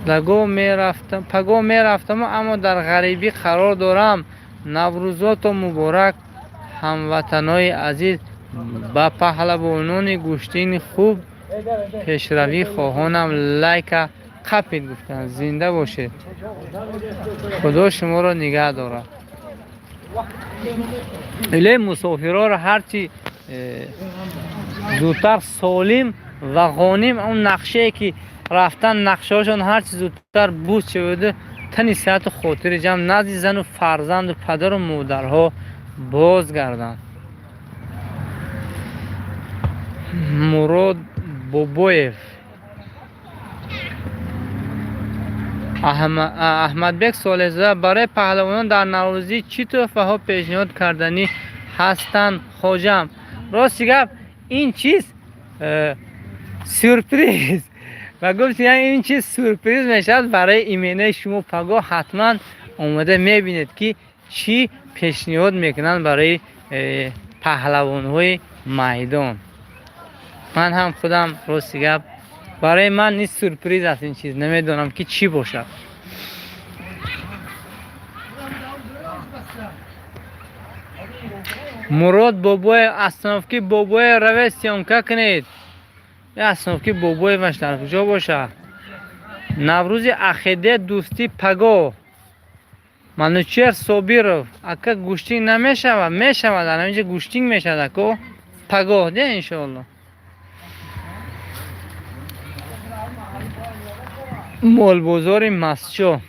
Speaker 1: даго мерафтам, пагоҳ мерафтаму, аммо дар ғарибӣ қарор дорам. Наврӯзото муборак, ҳамватанои азиз, ба паҳлавонони гӯштини хуб пешравӣ хоҳонам. Лайка қапид, гуфтанд. Зинда бошед, Худо шуморо нигаҳ дорад. Илои мусофирҳоро ҳарчи зудтар солим ва ғоним, он нақшае ки рафтан, нақшаҳошон ҳарчи зудтар буд шаваду тани сиҳату хотири ҷамъ назди зану фарзанду падару модарҳо бозгарданд. Мурод Бобоев, Аҳмадбек Солеҳзода, барои паҳлавонон дар наврӯзӣ чӣ тӯҳфаҳо пешниҳод карданӣ ҳастанд, хоҷам? Рости гап, ин чиз сюрприз ва гуфт, ин чиз сюрприз мешавад барои именаи шумо. Пагоҳ ҳатман омода мебинед, ки чӣ пешниҳод мекунанд барои паҳлавонҳои майдон. Ман ҳам худам, рости гап, барои ман низ сюрприз аст ин чиз, намедонам, ки чӣ бошад. Мурод Бобоев, остановки Бобоев равед, съёмка кунед. Остановки Бобоеваш дар куҷо бошад? Наврӯзи Ахиде дӯстӣ пагоҳ. Манучер Собиров, ака, гӯштинг намешавад? Мешавад, дар ҳаминҷа гӯштинг мешавад, ако, пагоҳ де, иншоалло. Молбозори Мастчоҳ,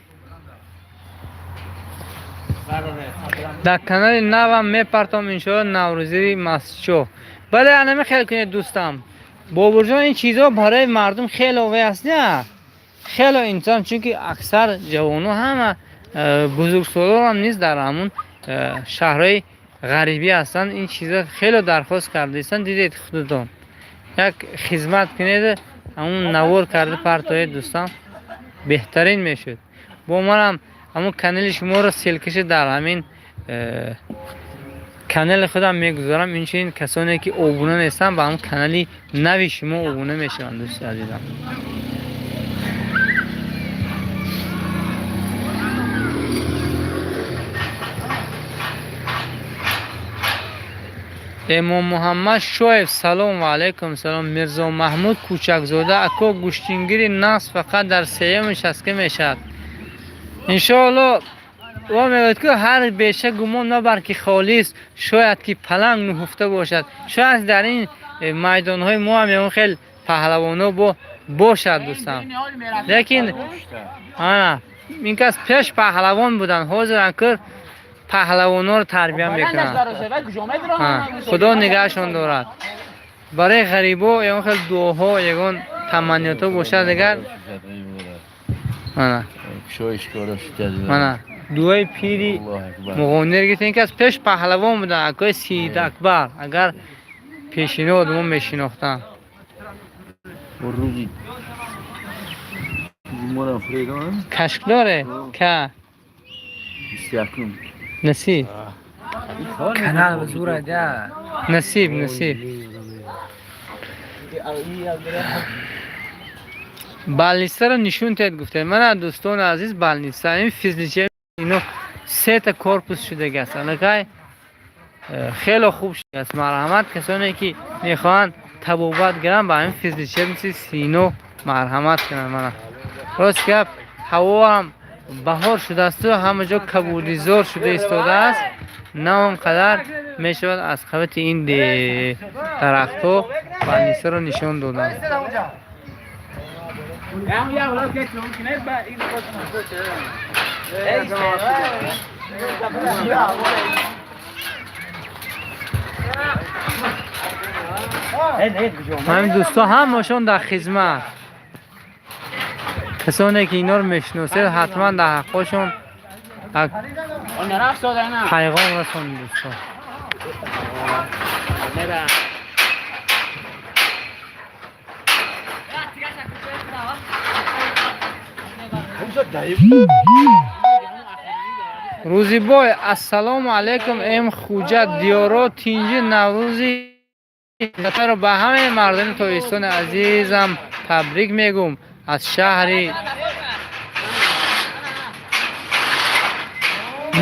Speaker 1: дар канали навам мепартом, иншоалло, наврӯзии Мастчоҳ. Бале, анами хел кунед, дӯстам Бобурҷон. Ин чизҳо барои мардум хеле ове аст, не, хеле инсон, чунки аксар ҷавоно, ҳама бузургсолонам низ дар ҳамун шаҳрҳои ғарибӣ ҳастанд. Ин чиза хеле дархост кардаистанд. Дидед худатон, як хизмат кунед, ҳамун навор карда партоед, дӯстам, беҳтарин мешуд. Бо манам ҳамун канали шуморо ссылка ши дар ҳамин канали худам мегузорам. Инчунин касоне ки обуна нестанд, ба ҳамун канали нави шумо обуна мешаванд, дӯсти азизам. Эмом Муҳаммад Шоев, салом. Ва алайкум салом. Мирзо Маҳмуд Кӯчакзода, ако, гӯштингири нағз фақат дар сеюми шастка мешавад, иншоалло. Ва мегӯяд, ки ҳар беша гумон набар, ки холист, шояд ки паланг нуҳуфта бошад. Шояд дар ин майдонҳои мо ҳам ягон хел паҳлавоно бошад, дӯстам. Лекин ана ин кас пеш паҳлавон буданд, ҳозир анкир паҳлавонҳоро тарбия мекунанд. Худо нигаҳшон дорад. Барои ғарибо ягон хел дуоҳо, ягон таманниётҳо бошад дигар. Ана мана дуои пири муғонир гирифта. Ин кас пеш паҳлавон буданд, акои Сиид Акбар, агар пешино одамо мешинохтанд. Кашк доре ка насиб.
Speaker 3: Канал базура да.
Speaker 1: Насиб, насиб. Больницаро нишон тед гуфтед. Мана, дӯстони азиз, больница ин физлечебный, ино сета корпус шудагааст, аллакай хело хуб шудааст. Марҳамат, касоне ки мехоҳанд табобат гиранд, ба ҳамин физлечебница Сино марҳамат кунанд. Мана, рост гап, ҳаво ҳам баҳор шудаасту ҳама ҷо кабудизор шуда истодааст, на он қадар мешавад аз қабати ин дарахтҳо больницаро нишон доданд. Ҳамин дӯстон ҳамашон дар хизмат. Касоне ки инҳоро мешиносед, ҳатман дар ҳаққошон пайғом расонед, дӯстон. Рӯзибой, ассалому алайкум, эм Хуҷа диёро тинҷи. Наврӯзи ро ба ҳамаи мардуми Тоҷикистони азизам табрик мегӯм аз шаҳри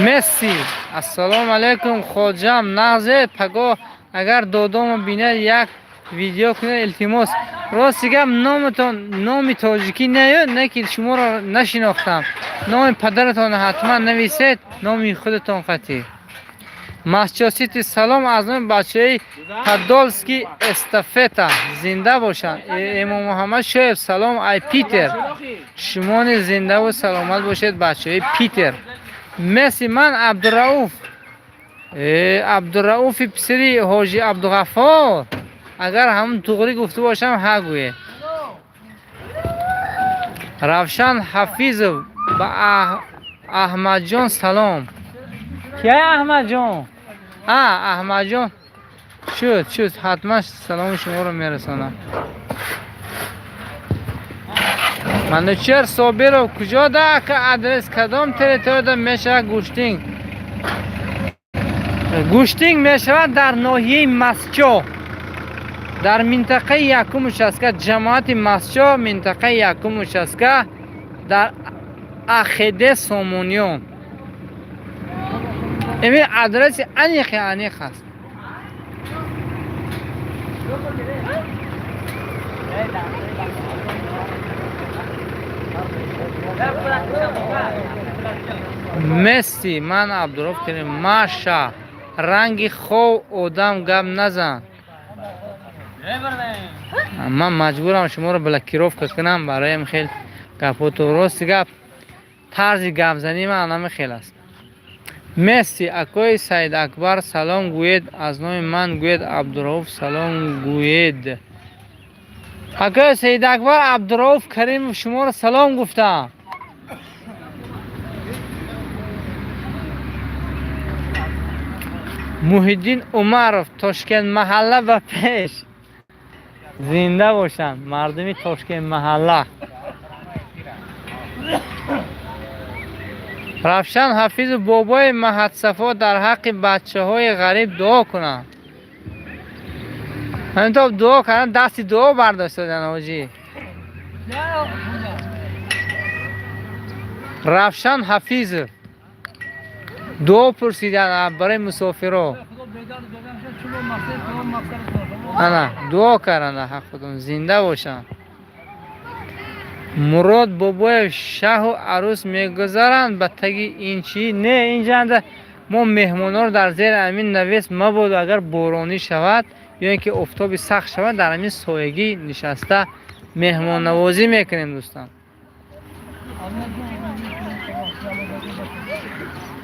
Speaker 1: Месси. Ассалому алайкум, хоҷам, нағзе? Пагоҳ агар додомо бинад, як видео кунед, илтимос. Рости гап, номатон номи тоҷикӣ не, не ки шуморо нашинохтам. Номи падаратон ҳатман нависед, номи худатон қатӣ. Масчосити, салом аз номи бачаи Подольский эстафета, зинда бошанд. Эмом Муҳаммад Шоев, салом ай Питер. Шумо низ зиндаву саломат бошед, бачаи Питер. Месси, ман Абдурауф, Абдурауфи писари ҳоҷи Абдуғаффор. Агар ҳамун туғрӣ гуфта бошам, ҳа гӯед. Равшан Ҳафизов, ба Аҳмадҷон салом. Кия Аҳмадҷон? А, Аҳмадҷон шуд, шуд, ҳатман саломи шуморо мерасонам. Манучер Собиров, куҷо да ака, адрес кадом территорияда мешавад гӯштинг? Гӯштинг мешавад дар ноҳияи Масчо, дар минтақаи якум участка, ҷамоати Масчо, минтақаи якум участка, дар АХД Сомониён. Ими адреси аниқи аниқ аст. Месси, ман Абдуроф Карим. Маша, ранги хов одам гап назан. Ман маҷбурам шуморо блокировка кунам барои хел гапото. Рости гап, тарзи гапзании ман ҳама хел аст. Месси, акои Саид Акбар салом гӯед, аз номи ман гӯед, Абдурауф салом гӯед. Акои Саид Акбар, Абдурауф Каримов шуморо салом гуфтам. Муҳиддин Умаров, Тошкент маҳалла ба пеш. Зинда бошанд мардуми Тошкент маҳалла. Равшан Ҳафизу, бобои Маҳатсафо дар ҳаққи бачаҳои ғариб дуо кунанд. Ҳаминтоб дуо кардан, дасти дуо бардоштадан, ҳоҷӣ Равшан Ҳафизов дуо пурсидан барои мусофиро. Ана дуо карданд дар ҳақ худон, зинда бошанд. Мурод Бобоев, шаҳу арӯс мегузаранд ба таги ин чӣ? Не, инҷанда мо меҳмонҳоро дар зери ҳамин навес, мабодо агар боронӣ шавад ё ин ки офтоби сахт шавад, дар ҳамин соягӣ нишаста меҳмоннавозӣ мекунем, дӯстон.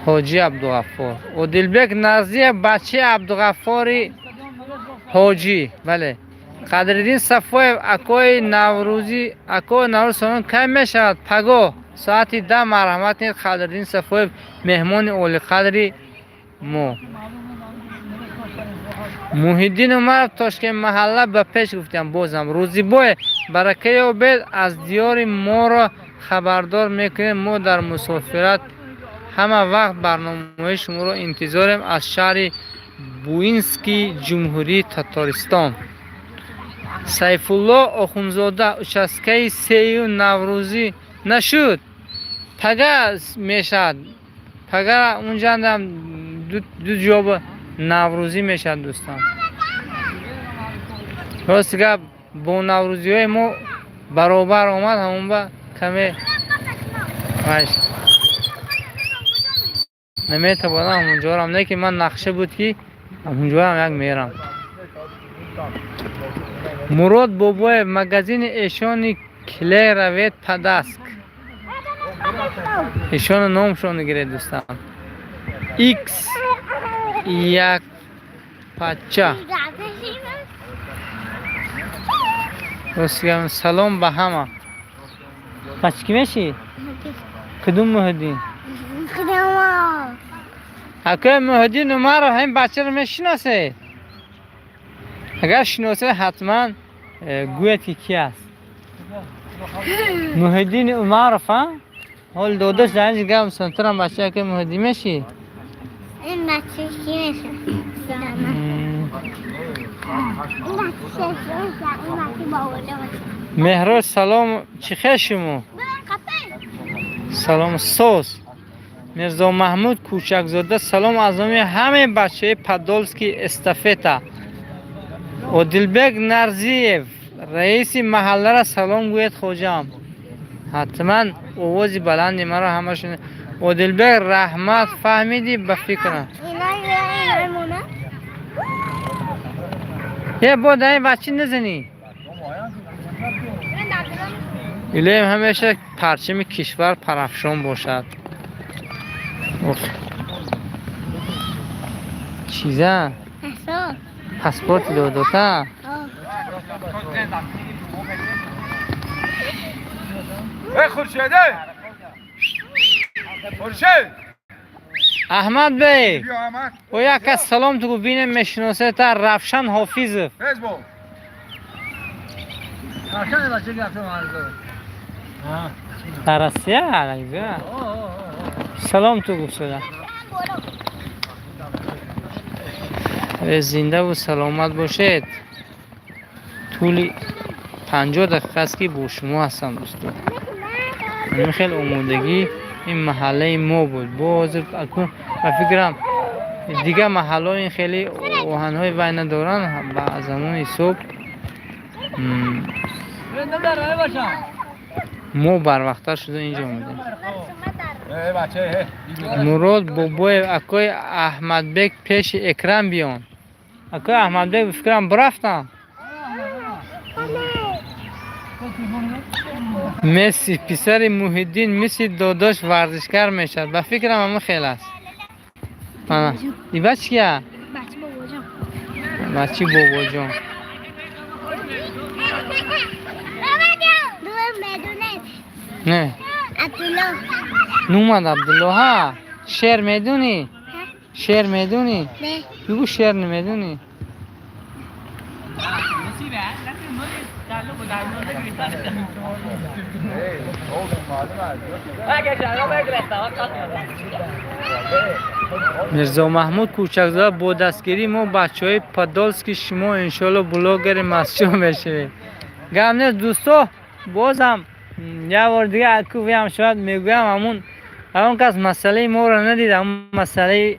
Speaker 1: Ҳоҷӣ Абдуғаффор, Одилбек Назиев, бачаи Абдуғаффори ҳоҷӣ, бале. Қадриддин Сафоев, акои Наврӯзӣ, акои Наврӯз салон кай мешавад? Пагоҳ соати 10 марҳамат кунед. Қадриддин Сафоев, меҳмони олиқадри мо. Муҳиддин Умаров, Тошкент маҳалла ба пеш гуфтам. Бозам Рӯзибой, барака ёбед, аз диёри моро хабардор мекунем. Мо дар мусофират ҳама вақт барномаҳои шуморо интизорем. Аз шаҳри Буинский, Ҷумҳурии Татористон. Сайфулло Охунзода, участкаи сею наврӯзӣ нашуд, пага мешавад. Пага унҷандам ду ҷоба наврӯзӣ мешавад, дӯстон. Рости гап, бо наврӯзиҳои мо баробар омад, ҳамон ба каме вайш наметавонам ҳамунҷорам, не ки ман нақша буд, ки ҳамунҷоам як мерам. Мурод Бобоев, магазини эшони клей равед, Падаск. Эшону номшон гиред, дӯстам. Икс як пача. Ростигам, салом ба ҳама. Бача ки мешӣ? Кудум Муҳиддин? Акои Муҳиддин Умаров, ҳамин бачаро мешиносед? Агар шиносед, ҳатман гӯяд, ки ки аст Муҳиддини Умаров. А ҳол додаш дар инҷа гап сантарам. Бача, акои Муҳиддин мешӣ?
Speaker 4: این بچه کی میشه؟ این بچه این بچه بابا.
Speaker 1: Меҳроҷ, салом, чӣ хел шумо? Салом, соз. Мирзо Маҳмуд Кӯчакзода, салом аз номи ҳамаи бачаҳои Подольский эстафета. Одилбек Нарзиев, раиси маҳаллара салом гӯяд, хоҷаам. Ҳатман овози баланди маро ҳамашон. Одилбек, раҳмат, фаҳмидӣ ба фикрам.
Speaker 4: اینا اینا مونه.
Speaker 1: Е, бо дар ин бачи назанӣ. Илоҳим, ҳамеша парчами кишвар парафшон бошад. Уф. Чиза?
Speaker 4: احسان.
Speaker 1: Паспорти додота.
Speaker 2: Эй, Хуршед, эй! Хуршед!
Speaker 1: Аҳмад бей.
Speaker 2: Биё, Аҳмад.
Speaker 1: О, як кас салом ту гу, бинем мешиносета. Равшан Ҳофизов.
Speaker 2: Тез бо.
Speaker 3: Равшан бача гапи марзо.
Speaker 1: Дар Россия алайга салом ту гуфт шуда. Зиндаву саломат бошед. Тӯли 50 дақиқа аст, ки бо шумо ҳастам, дӯстон. Ҳамин хел омодагӣ ин маҳаллаи мо буд. Бо ҳозир акун ба фикрам, дигар маҳалло ин хеле оҳанҳои вай надоранд. Ба замони ҳисоб мо барвақттар шуда инҷо омадем.
Speaker 2: Эй, бача, эй!
Speaker 1: Мурод Бобоев, акои Аҳмадбек, пеши экран биён. Акои Аҳмадбек, ба фикрам, бирафтам. Месси, писари Муҳиддин, мисли додош варзишкар мешавад. Ба фикрам, ҳамин хел аст. Ана иба чия?
Speaker 4: بچه بابا جان.
Speaker 1: Бачи бобоҷон.
Speaker 4: بابا جان دو میدونه.
Speaker 1: Не.
Speaker 4: عبدالله.
Speaker 1: Нумад Абдулло. Ҳа, шеър медунӣ? Шеър медунӣ?
Speaker 4: نه.
Speaker 1: Бигӯ, шеър намедунӣ? Мирзо Маҳмуд Кӯчакзода, бо дастгирии мо, бачаҳои Подольски, шумо иншоалло блогери машҳур мешавед. Гап нест, дӯсто. Бозам як бори дига аку виам шояд мегӯям, ҳамон кас масъалаи моро надид, ҳамон масъалаи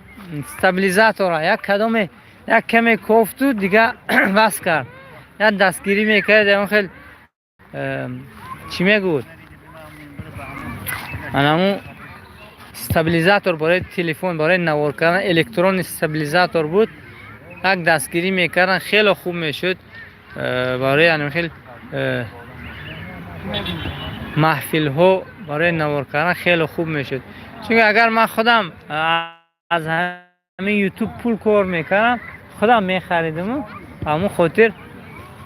Speaker 1: стабилизатора. Як кадоме як каме кофту дига васл кард, як дастгирӣ мекард, ҳамон хел чӣ мегӯд. Анаму стабилизатор барои телефон, барои навор кардан, электронный стабилизатор буд, як дастгирӣ мекардан, хеле хуб мешуд. Барои анам хел маҳфилҳо барои навор кардан хеле хуб мешуд, чунки агар ман худам аз ҳамин ютуб пул кор мекардам, худам мехаридиму. Ҳамун хотир,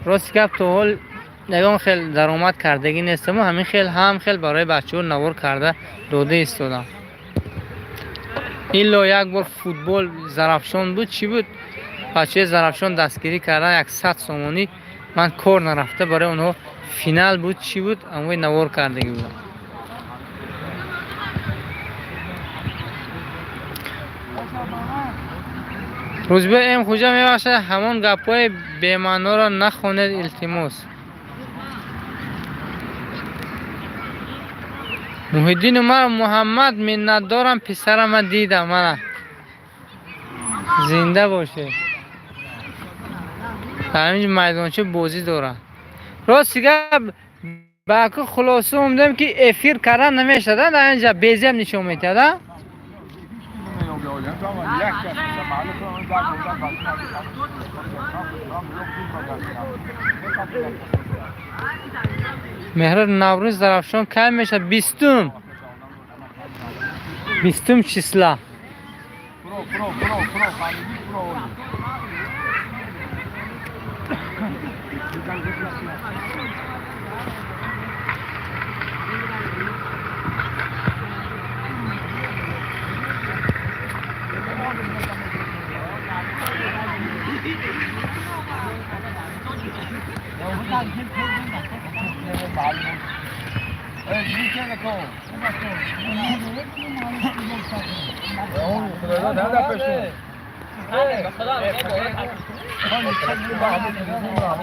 Speaker 1: рости гап, то ҳол ягон хел даромад кардагӣ нестаму, ҳамин хел ҳам хел барои бачаҳо навор карда дода истодам. Илло як бор футбол Зарафшон буд, чӣ буд, бачаи Зарафшон дастгирӣ кардан, 100 сомонӣ, ман кор нарафта, барои онҳо финал буд, чӣ буд, амвои навор кардагӣ будам. Рӯзбе М Хуҷа, мебахшад, ҳамон гапҳои бемаъноро нахонед, илтимос. Муҳиддин Умар Муҳаммад, миннатдорам, писарама дидам, мана, зинда бошед. Ҳамин майдонча бозӣ дорад. Рости гап, ба ку хулоса омдем, ки эфир кардан намешавад дар инҷа, безеб нишон метиҳад. Меҳрор, Наврӯз Зарафшон кай мешавад? 20-ум числа.
Speaker 5: Pro, pro, pro, pro, فهمیدی pro.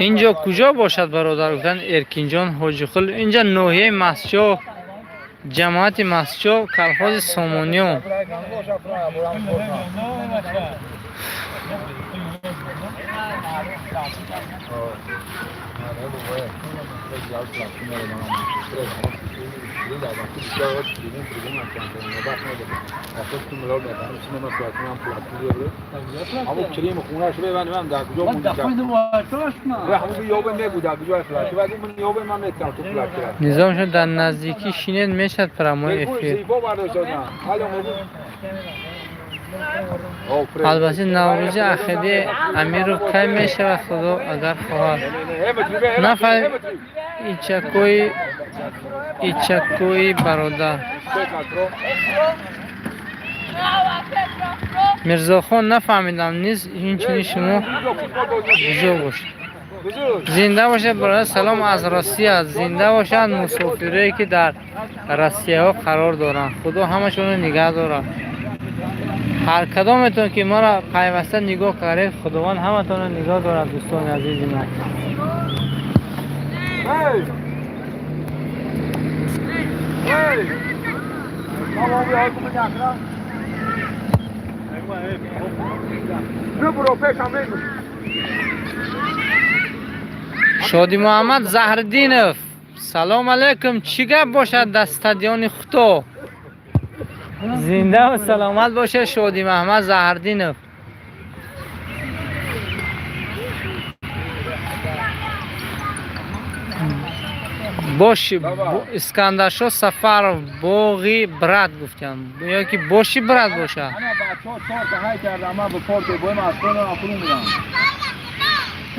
Speaker 1: Инҷо куҷо бошад, бародар, гуфтанд Эркинҷон Ҳоҷиқул. Инҷа ноҳияи Мастчо, ҷамоати Мастчо, колхози Сомониён.
Speaker 5: همون کریم خونه‌اش ببند، من در کجا مونده همون یابه میگو در کجا فلک بعد اون یابه من میتونم تو فلک.
Speaker 1: Низом шуд, дар наздикӣ шинед, мешавад прямой эфир.
Speaker 5: زیبا برداشت دادن حالا.
Speaker 1: Албатта, Наврӯзи Ахиди Амиров кай мешавад, Худо агар хоҳад? Нафар ичакои ичакои, бародар Мирзохон, нафаҳмидам низ, инчунин шумо куҷо бошед? Зинда бошед, бародар, салом аз Россия. Зинда бошанд мусофирое, ки дар Россияҳо қарор доранд, Худо ҳамашонро нигаҳ дорад. Ҳар кадометон, ки маро пайваста нигоҳ кардед, Худованд ҳаматонро нигоҳ дорад, дӯстони азизи ман.
Speaker 5: Hey! Hey! Tamam ya, kuma yakra. برو پیشم بگو.
Speaker 1: Шоди Муҳаммад Заҳриддинов, салом алайкум, чӣ гап бошад дар стадиони Худо? Зиндаву саломат бошад, Шоди Муҳаммад Заҳриддинов. Боши Искандаршо Сафаров, боғи брат гуфтям, ё ки боши брат бошад.
Speaker 5: انا بچه‌ها چهار تا های کردم، من به پارک بایم از خونه فرو میرم.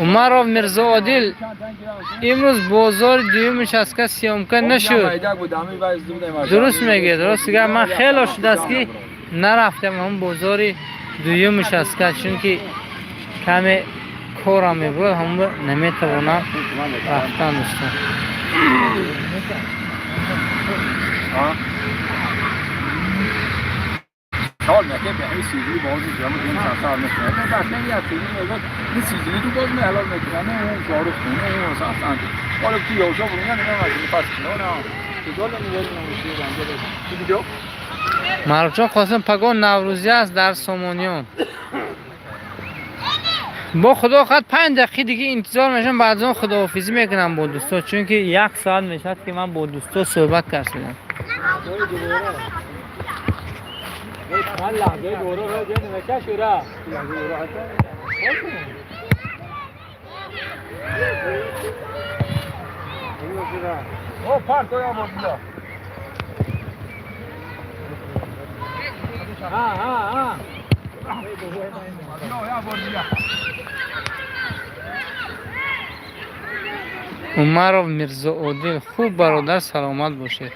Speaker 1: Умаров Мирзоодил, имрӯз бозори дуюмиш аст, ка съёмка нашуд. Дуруст мегӯяд, рост гап, ман хело шудааст, ки нарафтам ҳамн бозори дуюмиш аст, ка, чунки каме корам мебурад, ҳамн наметавонам рафтан, дӯстон.
Speaker 5: سال نکه به همین سیزنی باز جمع دیم سر میکنه، نه نه، یه سیزنی میگه، این سیزنی تو باز می حلال میکنه، نه اون شاروخ، نه اون اصلا حالا تو یوشا برو، نه نه، از این پس نه نه تو دل نمی‌دونم نمیشه رنگ تو دیگه.
Speaker 1: Маъруфҷон Қосим, пагоҳ Наврӯзӣ аст дар Сомониён. Бо Худо хоҳад, 5 дақиқи дига интизор мешавам, баъд аз он худоҳофизӣ мекунам бо дӯсто, чунки як соат мешавад, ки ман бо дӯсто суҳбат кардам.
Speaker 3: من لحظه دوره رو جن نکش را
Speaker 5: او پارک یا بودلا.
Speaker 3: ها ها ها
Speaker 5: یا بودلا.
Speaker 1: Умаров Мирзоодил, хуб бародар, саломат бошед.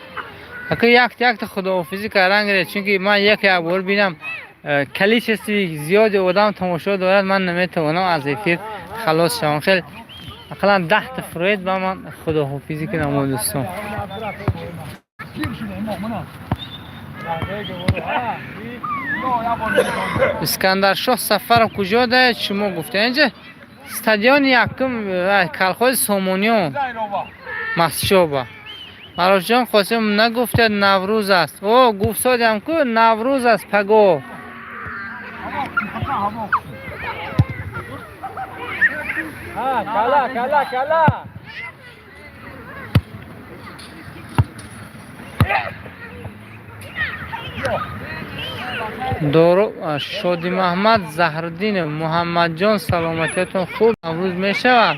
Speaker 1: Ака якта худоҳофизӣ кардан гиред, чунки ман як бор бинам количестви зиёди одам тамошо дорад, ман наметавонам аз эфир халос шавам. Хел ақаллан 10 та фуроед, ба ман худоҳофизӣ кунам, о дӯстон. Искандаршоҳ Сафаров, куҷо даед шумо гуфта? Инҷа стадиони якум колхози Сомониён Масчоба. Марофҷон Қосим, нагуфтед Наврӯз аст? О, гуфтодям ку, Наврӯз аст паго.
Speaker 3: کلا کلا کلا.
Speaker 1: Дору Шодимаҳмад Заҳриддинов, Муҳаммадҷон, саломатиятон хуб, Наврӯз мешавад?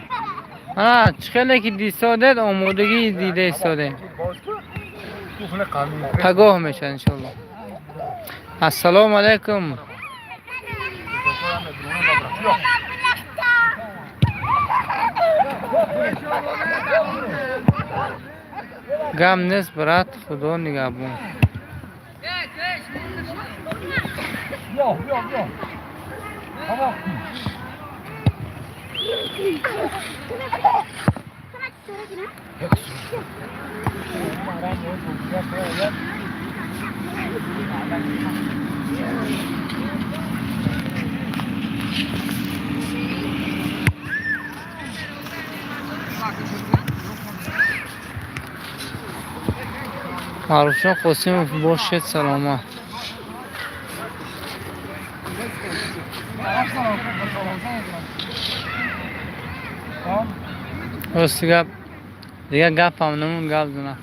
Speaker 1: Ана чӣ хеле ки дисодед, омодагӣ дида истодем. Пагоҳ мешавад, иншоалло. Ассалому алайкум. Гам нест, брат, худо нигаҳбон.
Speaker 5: بیا بیا بیا. هوا.
Speaker 1: Маъруфҷон Қосимов, бошед саломат. Рости гап, дигар гапам намун, гап зана.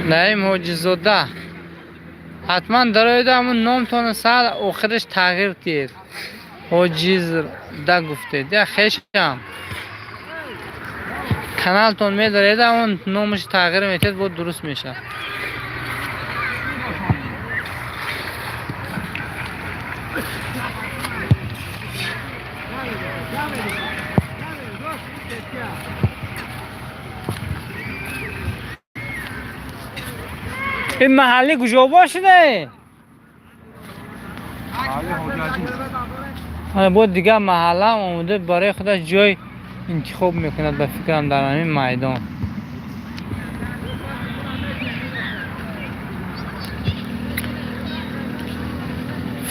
Speaker 1: Наим Ҳоҷизода, ҳатман дароида, ҳамун номтона сал охираш тағйир диҳед. Ҳоҷизда гуфтед, я хешам каналтон медоред, ҳамун номаш тағйир метиҳед, бо дуруст мешавад. Ин маҳалли куҷо бошиде? Бо дигар маҳалла омода барои худаш ҷой интихоб мекунад, ба фикрам, дар ҳамин майдон.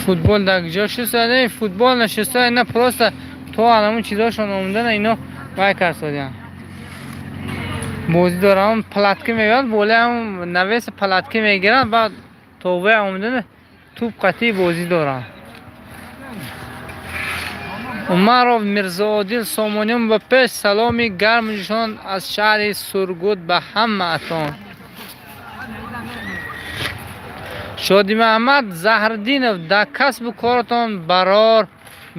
Speaker 1: Футбол дар куҷо шуста? Футбол нашуста, ина просто то анамун чизошон омадана, ино вай карсодиян. Бозӣ дорам, палатка меояд, болаам навеса палатка мегиранд, баъд то вай омадана туп қатъи бозӣ доранд. Умаров Мирзоодил, Сомониён ба пеш, саломи гарму ҷӯшон аз шаҳри Сургут ба ҳамаатон. Шодимаҳмад Заҳриддинов, дар касбу коратон барор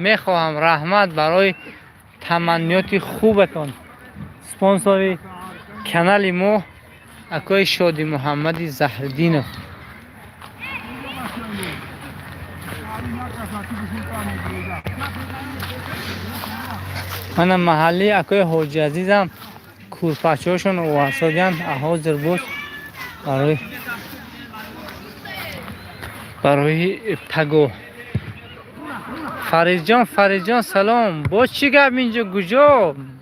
Speaker 1: мехоҳам, раҳмат барои таманниёти хубатон. Спонсори канали мо акои Шодимуҳаммади Заҳриддинов. Мана маҳаллии акои Ҳоҷи Азизам кӯрпачаҳошон оварсодиянд, ҳозир боз барои пагоҳ. Фаридҷон, Фаридҷон, салом. Бо чӣ гап инҷо, куҷо?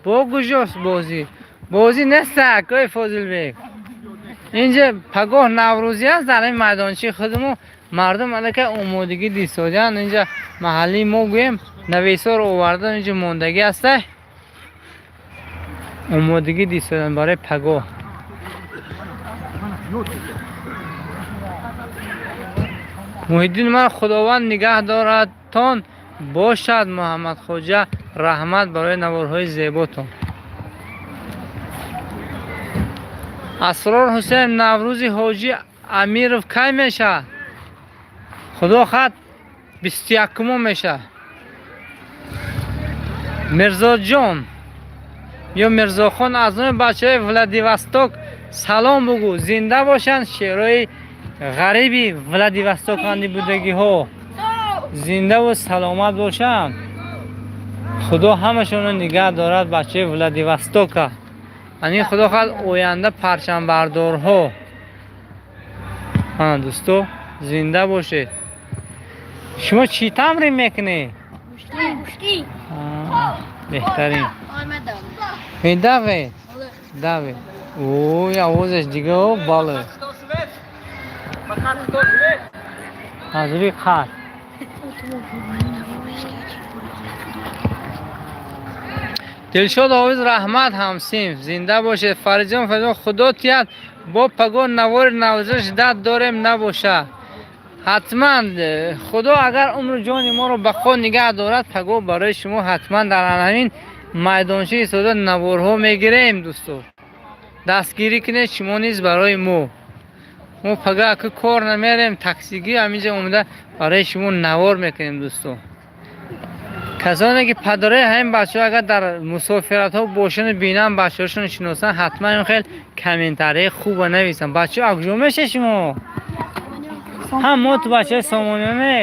Speaker 1: Бо куҷост бозӣ? Бозӣ нест, акои Фозилбек. Инҷа пагоҳ Наврӯзӣ аст, дар ин майдончаи худмо мардум аллакай омодагӣ дисодиянд. Инҷа маҳаллии мо гӯем навесоро овардан, инҷа мондагӣ аста. Омодагӣ дисодиянд барои пагоҳ. Муҳиддин ман, Худованд нигаҳ дорадтон бошад. Муҳаммадхоҷа, раҳмат барои наворҳои зеботон. Асрор Ҳусейн, Наврӯзи Ҳоҷӣ Амиров кай мешавад? Худо хат, 21-ум мешавад. Мирзоҷон ё Мирзохон, аз номи бачаҳои Владивосток салом бугӯ. Зинда бошанд шерои ғариби Владивостоканди будагиҳо, зиндаву саломат бошанд. Худо ҳамашонро нигаҳ дорад, бачаи Владивостока. Ани, худо хоҳад, оянда парчамбардорҳо. Ҳа, дӯсто, зинда бошед. Шумо чӣ тамрин мекунед? Беҳтарин. Медавед, давед. Ой, овозаш дига, бале, аз рӯи қад. Дилшод овиз, раҳмат, ҳамсинф, зинда бошед. Фаридҷон, Фаридҷон, худо тият, бо паго навори навза ждать дорем набоша? Ҳатман, худо агар умру ҷони моро бақо нигаҳ дорад, паго барои шумо ҳатман дар ҳамин майдончаи истода наворҳо мегирем. Дӯсто, дастгирӣ кунед шумо низ барои мо. Мо пага ки кор намерем, таксигӣ, ҳаминҷа омада барои шумо навор мекунем. Дӯсто, касоне ки падарои ҳамин бачаҳо агар дар мусофиратҳо бошану бинанд, бачаҳошонро шиносанд, ҳатман ин хел комментарияи хуба нависанд. Бачаҳо, а куҷо меша шумо? Ҳам мо ту бачаҳои Сомониёне.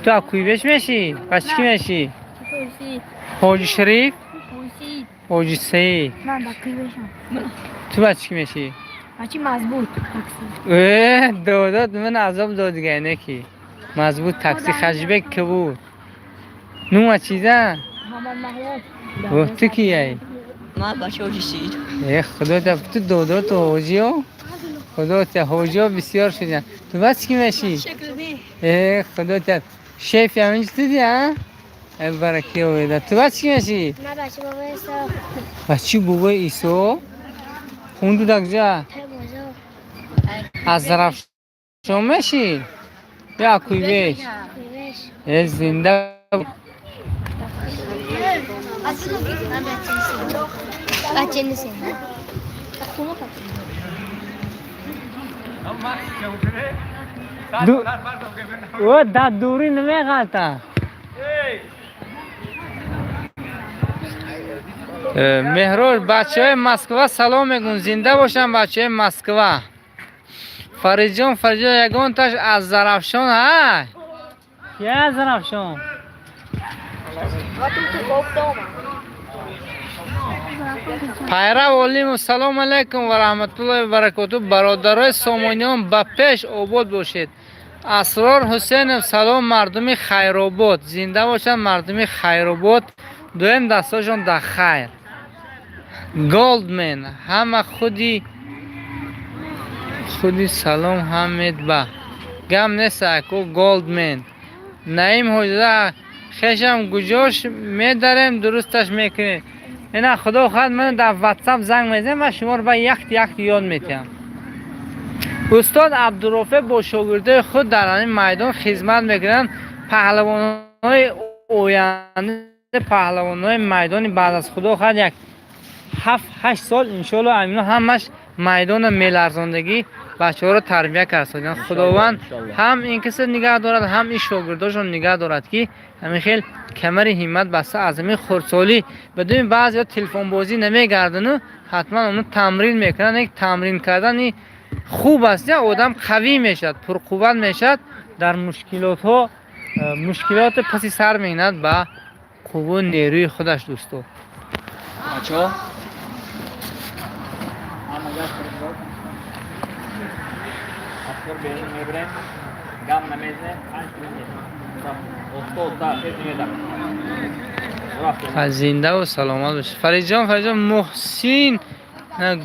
Speaker 1: Ту а Куйбеш мешӣ? Бачи ки мешӣ? Ҳоҷи Шариф, Ҳоҷи Саид. Ту бачи ки мешӣ?
Speaker 4: Бачи мазбут такси.
Speaker 1: Э, додот ман азоб додига, не ки мазбут такси Хаҷибек ки буд, нума чиза. Ту кияй?
Speaker 6: Ман бача ҳоҷи Саид.
Speaker 1: Э, худо, ту додоту ҳоҷиё, худо, ҳоҷиё бисёр шуданд. Ту бачи ки мешӣ? Э, худо, шефи ҳаминҷ ту ди, а? Э, бараки оведа. Ту бачи ки мешӣ?
Speaker 4: Ман бачи бобои Исо.
Speaker 1: Бачи бобои Исо хунду дакҷа? Аз Зарафшон мешӣ ё Куйбеш? Э, зинда.
Speaker 4: Бача несем.
Speaker 1: О, дар дурӣ намеғалта. Меҳрор, бачаҳои Москва салом мегӯн. Зинда бошанд бачаҳои Москва. Фаридҷон, Фаридҷон, ягонташ аз Зарафшон ҳай? Ки аз Зарафшон? Пайрав Олимов, салому алайкум ва раҳматуллоҳи ва баракоту. Бародарои сомониён, ба пеш, обод бошед. Асрор Ҳусейнов, салом, мардуми Хайробод. Зинда бошанд мардуми Хайробод, дуюм дастошон дар хайр. Голдмен, ҳама худи худи салом ҳамед, ба гам нест, аку Голдмен. Наим Ҳоҷиза, хешам гуҷош медарем, дурусташ мекунем. Ина, худо хоҳад, ман дар Ватсап занг мезанем ва шуморо ба якти якти ёд метиҳам. Устод Абдурофе бо шогирдои худ дар ҳамин майдон хизмат мекунанд. Паҳлавонҳои оянда, паҳлавонҳои майдони баъд аз, худо хоҳад, як 7-8 сол, иншоалло, амино ҳамаш майдона меларзондагӣ бачаҳоро тарбия кард. Худованд ҳам ин киса нигаҳ дорад, ҳам ин шогирдошон нигаҳ дорад, ки ҳамин хел камари ҳиммат баста аз ҳамин хурдсолӣ. Бадуми баъзеҳо телефонбозӣ намегардану ҳатман оно тамрин мекунанд. Як тамрин кардани хуб аст, я одам қавӣ мешавад, пурқувват мешавад, дар мушкилотҳо мушкилоти паси сар мекунад ба қувву нерӯи худаш, дӯсто.
Speaker 5: Бачаҳо, ҳама як фурсат афкор берун мебарем, гам намезанем, 5 километр оста оста тез намедам.
Speaker 1: Зиндаву саломат бошед. Фаридҷон, Фаридҷон, Муҳсин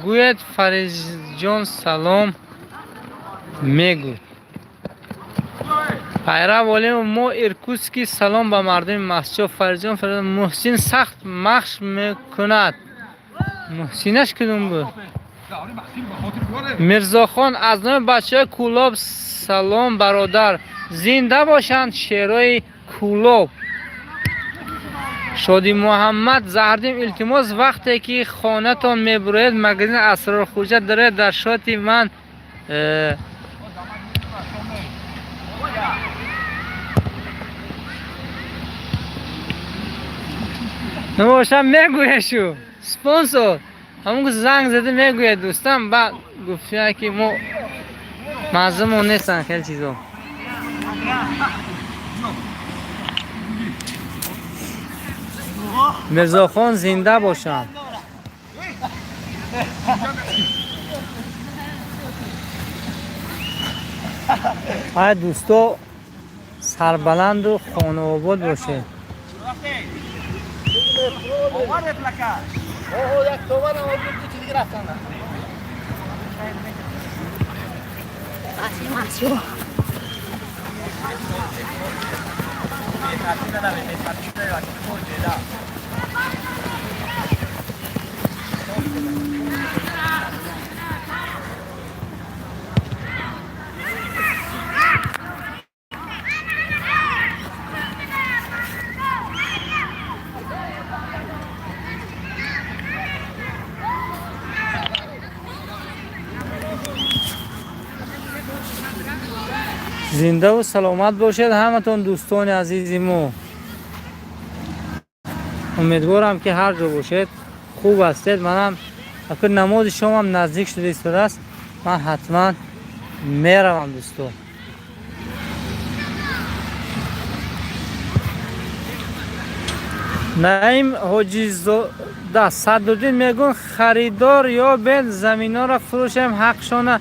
Speaker 1: гӯяд, Фаридҷон салом мегӯд. Пайрав Олимов, мо Иркутский, салом ба мардуми Масчо. Фаридҷон, Фаридҷон, Муҳсин сахт махш мекунад. Муҳсинаш кудум буд? Мирзохон, аз номи бачаҳои Кӯлоб. Салом, бародар, зинда бошанд шерои Кӯлоб. Шоди Муҳаммад Заҳрдин, илтимос, вақте ки хонатон мебуроед, магазин Асрор Хуҷа доред дар шоти ман набошам, мегӯяшу спонсор ҳамон занг зада мегӯяд, дӯстам, баъд гуфтия ки мо маззамон нестанд хеле чизо. Мирзохон зинда бошанд. Ай дӯсто, сарбаланду хонаобод бошед. Зиндаву саломат бошед ҳаматон, дӯстони азизи мо. Умедворам, ки ҳар ҷо бошед, хуб ҳастед. Манам акр намози шомам наздик шуда истодааст, ман ҳатман меравам, дӯсто. Наим Ҳоҷизода Садруддин мегӯн, харидор ёбед, заминҳоро фурӯшем, ҳақшона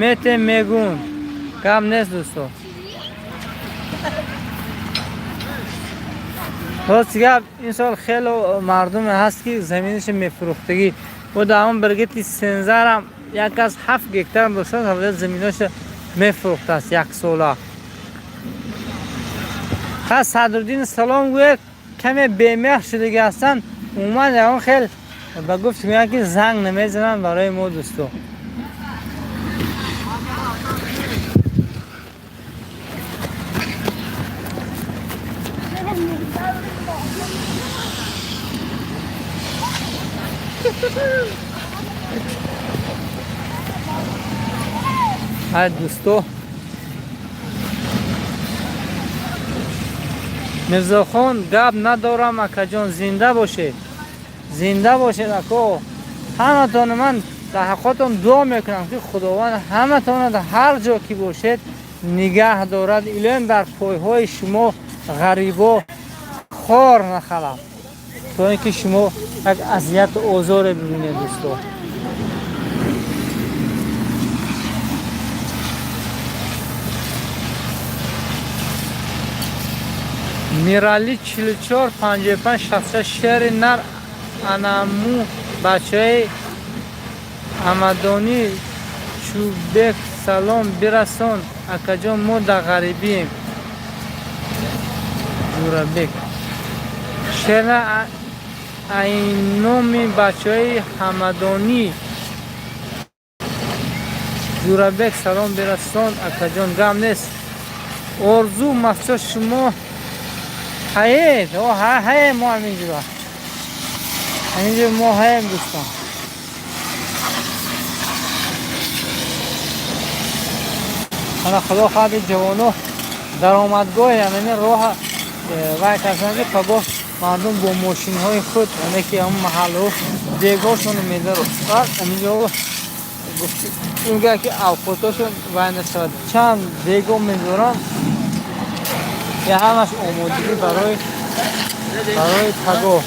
Speaker 1: метем, мегӯн. Гап нест, дӯсто. Рост гап, ин сол хеле мардуме ҳаст, ки заминаша мефурӯхтагӣ. Бо дар ҳамон бригети сензарам як кас 7 гектар дошта, заминаша мефурӯхтааст яксола. Ха, Садруддин салом гӯяд, каме бемеҳр шудагӣ ҳастанд. Умуман ягон хел ба гуфт мегӯянд, ки занг намезананд барои мо, дӯсто. Ай дӯсто, Мирзохон, гап надорам, акаҷон, зинда бошед, зинда бошед, ако. Ҳаматон ман дар ҳаққотон дуо мекунам, ки Худованд ҳаматонро дар ҳар ҷо ки бошед нигаҳ дорад. Илоҳим дар пойҳои шумо ғарибо хор нахалад, то ин ки шумо як азияту озоре бибинед, дӯсто. Мирали 44 55 66, шери нар анаму бачаи Амадонӣ Чӯбек, салом бирасон, акаҷон, мо дар ғарибием. Ҷӯрабек шера айноми бачаи Ҳамадонӣ Ҷӯрабек, салом бирасон, акаҷон. Гам нест. Орзу Масчо, шумо ҳаед? О, ҳаем мо, ҳаминҷо, ҳаминҷо мо ҳаем, дӯстон. Ана худо хоҳад, ҷавоно даромадгоҳи ҳамин роҳа вай карданд, ки пагоҳ мардум бо мошинҳои худ, яъне ки ҳамн маҳалло дегошоно медарод, ҳаминҷо мегӯяд, ки авқотошон вай нашавад. Чанд дего мезоранд, я ҳамаш омодагӣ барои пагоҳ.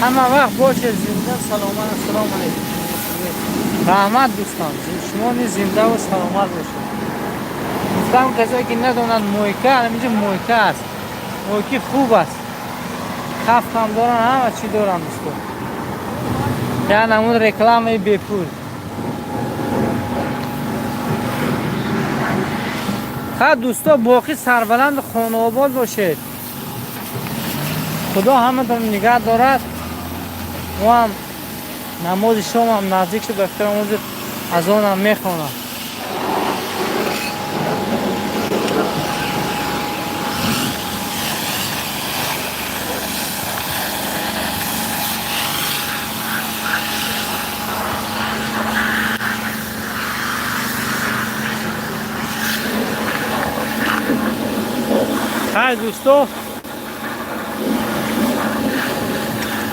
Speaker 1: Ҳама вақт бошед зинда, саломат. Ассалому алайкум, раҳмат, дӯстон, шумо низ зиндаву саломат бошед. Гуфтам, касое ки надонанд, мойка ҳаминҷо мойка аст, мойки хуб аст. Кафкам доран, ҳама чӣ доран, дӯсто. Як намуд рекламаи бепул. Ха, дӯсто, боқӣ сарбаланду хонаобод бошед. Худо ҳаматон нигаҳ дорад. Мо ҳам намози шомам наздик шуд, ба фикрам, ҳозир азонам мехонам. Хай, дӯсто.